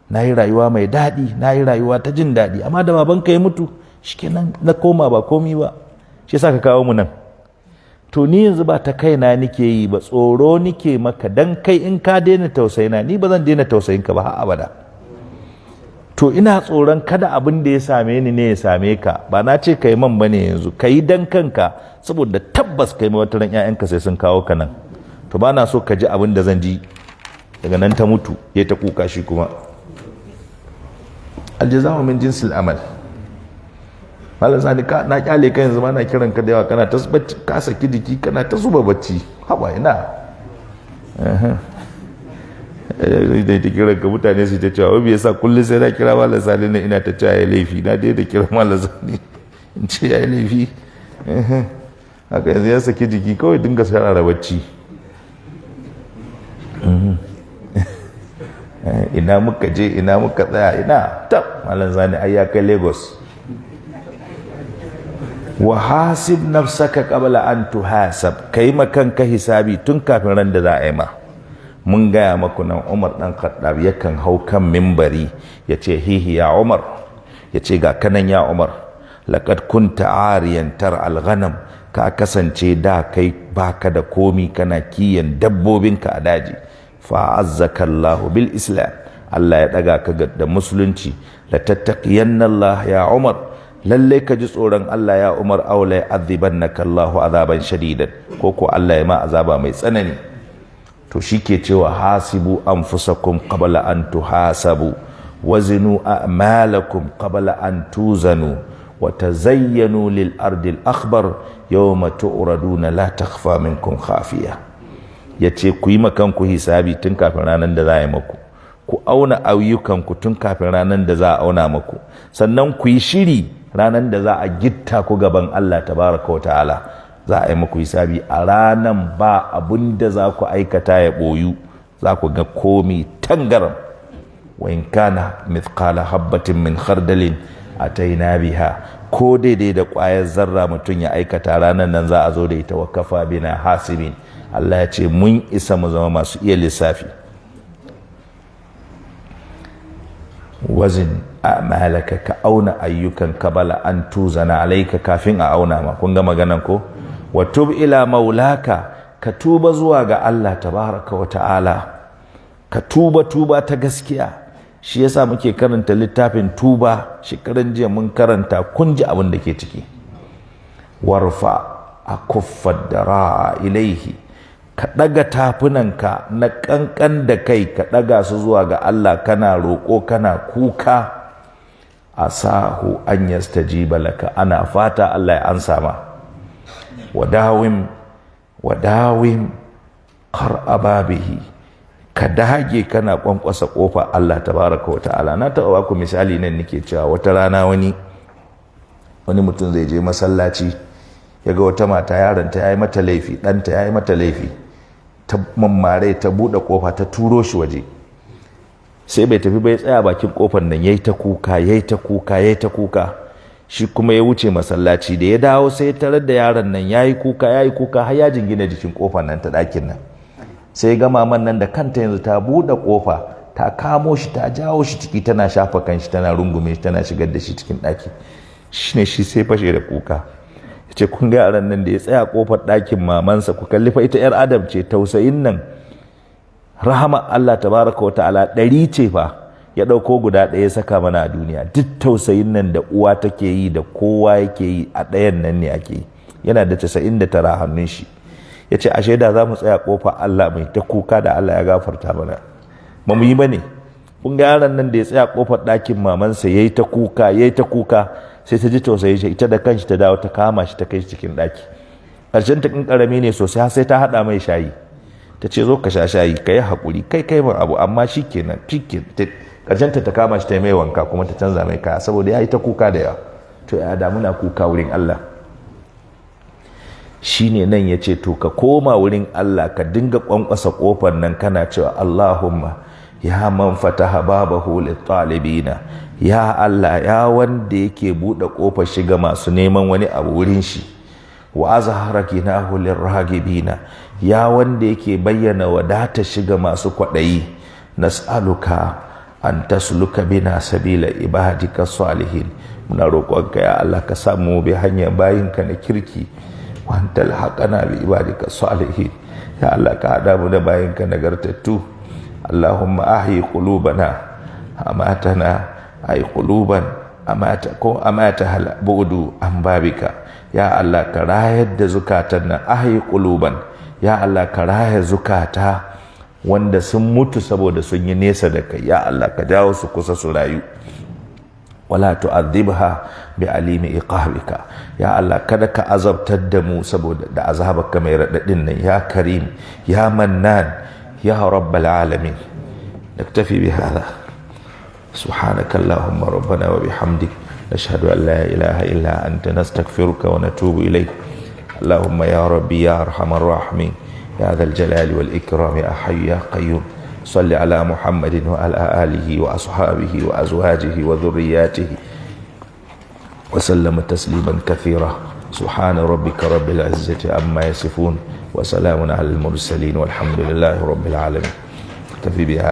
Na yi rayuwa mai daɗi, na yi rayuwa ta jin daɗi, amma da babanka ya mutu, shikenan na koma ba komi ba. Shi yasa ka kawo mu nan." To ni yanzu ba ta kaina nike yi ba, tsoro nike maka dan kai in ka daina tausayina, ni ba zan daina tausayin ka ba har abada. To ina tsoron kada abin da ya same ni ne ya same ka. Ba na ce kai man bane yanzu, kai dan kanka, saboda tabbas kai wata ran ƴaƴanka sai sun kawo ka nan. To ba na so ka ji abin da zan ji. Daga nan ta mutu, ya ta kuka shi kuma. Aljaza'u min jinsil amal. Malam Sani, ka na kyale ka yanzu ma na kiran ka da yawa, kana ta bacci, ka saki jiki kana ta zuba bacci. Haba ina da ta kiran ka, mutane su ta cewa wai me yasa kullum sai na kira Malam Sani ne ina ta cewa ya laifi? Na dai da kira Malam Sani in ce ya laifi. Haka yanzu ya saki jiki kawai, dinga sarara bacci. Ina muka je, ina muka tsaya, ina tab Malam Sani ai ya kai Lagos. Wa hasib nafsaka qabla an tuhasab, kai makanka hisabi tun kafin ran da za a yi ma. Mun gaya maku nan, Umar dan Khattab yakan hau kan mimbari ya ce, hihi ya Umar, ya ce ga kanan ya Umar, laqad kunta ariyan tar al-ghanam, ka kasance da kai baka da komi, kana kiyan dabbobinka a daji. Fa azzaka Allahu bil Islam, Allah ya daga ka da musulunci. La tattaqiyanna Allah ya Umar, lalle ka ji tsoron Allah ya Umar, aw la yu'adhibannaka Allahu azaban shadidan, ko ko Allah ya ma azaba mai tsanani. To shike cewa hasibu anfusakum qabla an tuhasabu, wazinu a'malakum qabla an tuzanu, wa tazayyanu lil ardi al akhbar yawma tu'raduna la takhfa minkum khafiya. Yace ku yi makanku hisabi tun kafin ranar da za a yi maku, ku auna ayyukanku tun kafin ranar da za a auna maku, sannan ku yi shiri ranar da za a gitta ku gaban Allah tabaraka wa ta'ala, za a yi muku hisabi. A ranan ba abun da za ku aikata ya boyu, za ku ga komi tangaram. Wa in kana mithqala habbatin min khardalin ataina biha, ko daidai da ƙwayar zarra mutum ya aikata, ranar nan za a zo da ita. Wa kafa bina hasibin, Allah ya ce mun isa mu zama masu iya lissafi. Wazin a'malaka, ka auna ayyukan kabala an tuzana alaika, kafin a auna ma. Kun ga maganan ko? Wa tub ila maulaka, ka tuba zuwa ga Allah tabaraka wa ta'ala, ka tuba tuba ta gaskiya. Shi yasa muke karanta littafin tuba. Shekaran jiya mun karanta, kun ji abin da ke ciki. Warfa akuffa dara ilaihi, ka ɗaga tafunanka na ƙanƙan da kai, ka ɗaga su zuwa ga Allah, kana roƙo kana kuka. Asahu an yastajiba laka, ana fata Allah ya ansa ma. Wadawim wadawim qar ababihi, ka dage kana kwankwasa kofa Allah tabaraka wa ta'ala. Na taɓa baku misali nan, nake cewa wata rana wani mutum zai je masallaci, ya ga wata mata, yaronta ya yi mata laifi, ɗanta ya yi mata laifi, ta mammare, ta buɗe kofa ta turo shi waje. Sai bai tafi bai tsaya bakin kofar nan, yayi ta kuka, yayi ta kuka, yayi ta kuka. Shi kuma ya wuce masallaci. Da ya dawo sai ya tarar da yaron nan yayi kuka, yayi kuka har ya jingina jikin kofar nan ta ɗakin nan. Sai ga maman nan da kanta yanzu ta buɗe kofa, ta kamo shi, ta jawo shi ciki, tana shafa kanshi, tana rungume shi, tana shigar da shi cikin ɗaki. Shine shi sai fashe da kuka, ya ce kun ga yaron nan da ya tsaya kofar ɗakin mamansa, ku kalli fa, ita yar adam ce, tausayin nan rahama Allah tabaraka wa ta'ala 100 ce fa, ya ɗauko guda ɗaya saka mana a duniya. Duk tausayin nan da uwa take yi da kowa yake yi, a ɗayan nan ne ake yi. Yana da 99 hannun shi. Ya ce ashe da za mu tsaya kofa Allah mai ta kuka da Allah ya gafarta mana, ba mu yi ba ne. Kun ga yaron nan da ya tsaya kofar ɗakin mamansa ya yi ta kuka, ya yi ta kuka, sai ta ji tausayin shi, ita da kanshi ta dawo ta kama shi ta kai shi cikin ɗaki. Ƙarshen ta ƙin ƙarami ne sosai, sai ta haɗa mai shayi, ta ce zo ka sha shayi, ka yi haƙuri, kai kai min abu, amma shi kenan shi ƙarshen ta kama shi ta mai wanka kuma ta canza mai kaya, saboda ya yi ta kuka da yawa. To ya da muna kuka wurin Allah. Shine nan ya ce to ka koma wurin Allah, ka dinga ƙwanƙwasa ƙofar nan kana cewa Allahumma ya man fataha babahu lit-talibina, ya Allah, ya wanda yake buɗe ƙofar shiga masu neman wani abu wurin shi, wa azhara ginahu lirragibina, ya wanda yake bayyana wadata shiga masu kwaɗayi, nas'aluka an tasluka bina sabila ibadika salihin, muna roƙonka ya Allah ka samu bi hanyar bayinka na kirki, wa Wa an talhaqana bi ibadika salihin. Ya Allah, ka hada mu da bayinka nagartattu. Allahumma ahyi qulubana amatana, ay quluban amata ko amata hal bu'du an babika. Ya Allah, ka rayar da zukatan nan. Ahyi quluban, ya Allah, ka raya zukata wanda sun mutu saboda sun yi nesa da kai. Ya Allah, ka jawo su kusa su rayu. Wala tu'adhibha bi alimi iqabika. Ya Allah, kada ka azabtar da mu saboda da azabarka mai radadin nan. Ya Karim, ya Mannan, ya Rabbal alamin. Naktafi bi hadha. Subhanaka Allahumma rabbana wa bihamdik, nashhadu an la ilaha illa anta, nastaghfiruka wa natubu ilayk. اللهم يا ربي يا ارحم الراحمين، يا ذا الجلال والإكرام، يا حي يا قيوم، صل على محمد وعلى آله وأصحابه وأزواجه وذرياته وسلم تسليما كثيرا. سبحان ربك رب العزة عما يصفون، وسلام على المرسلين، والحمد لله رب العالمين. اكتفي بها.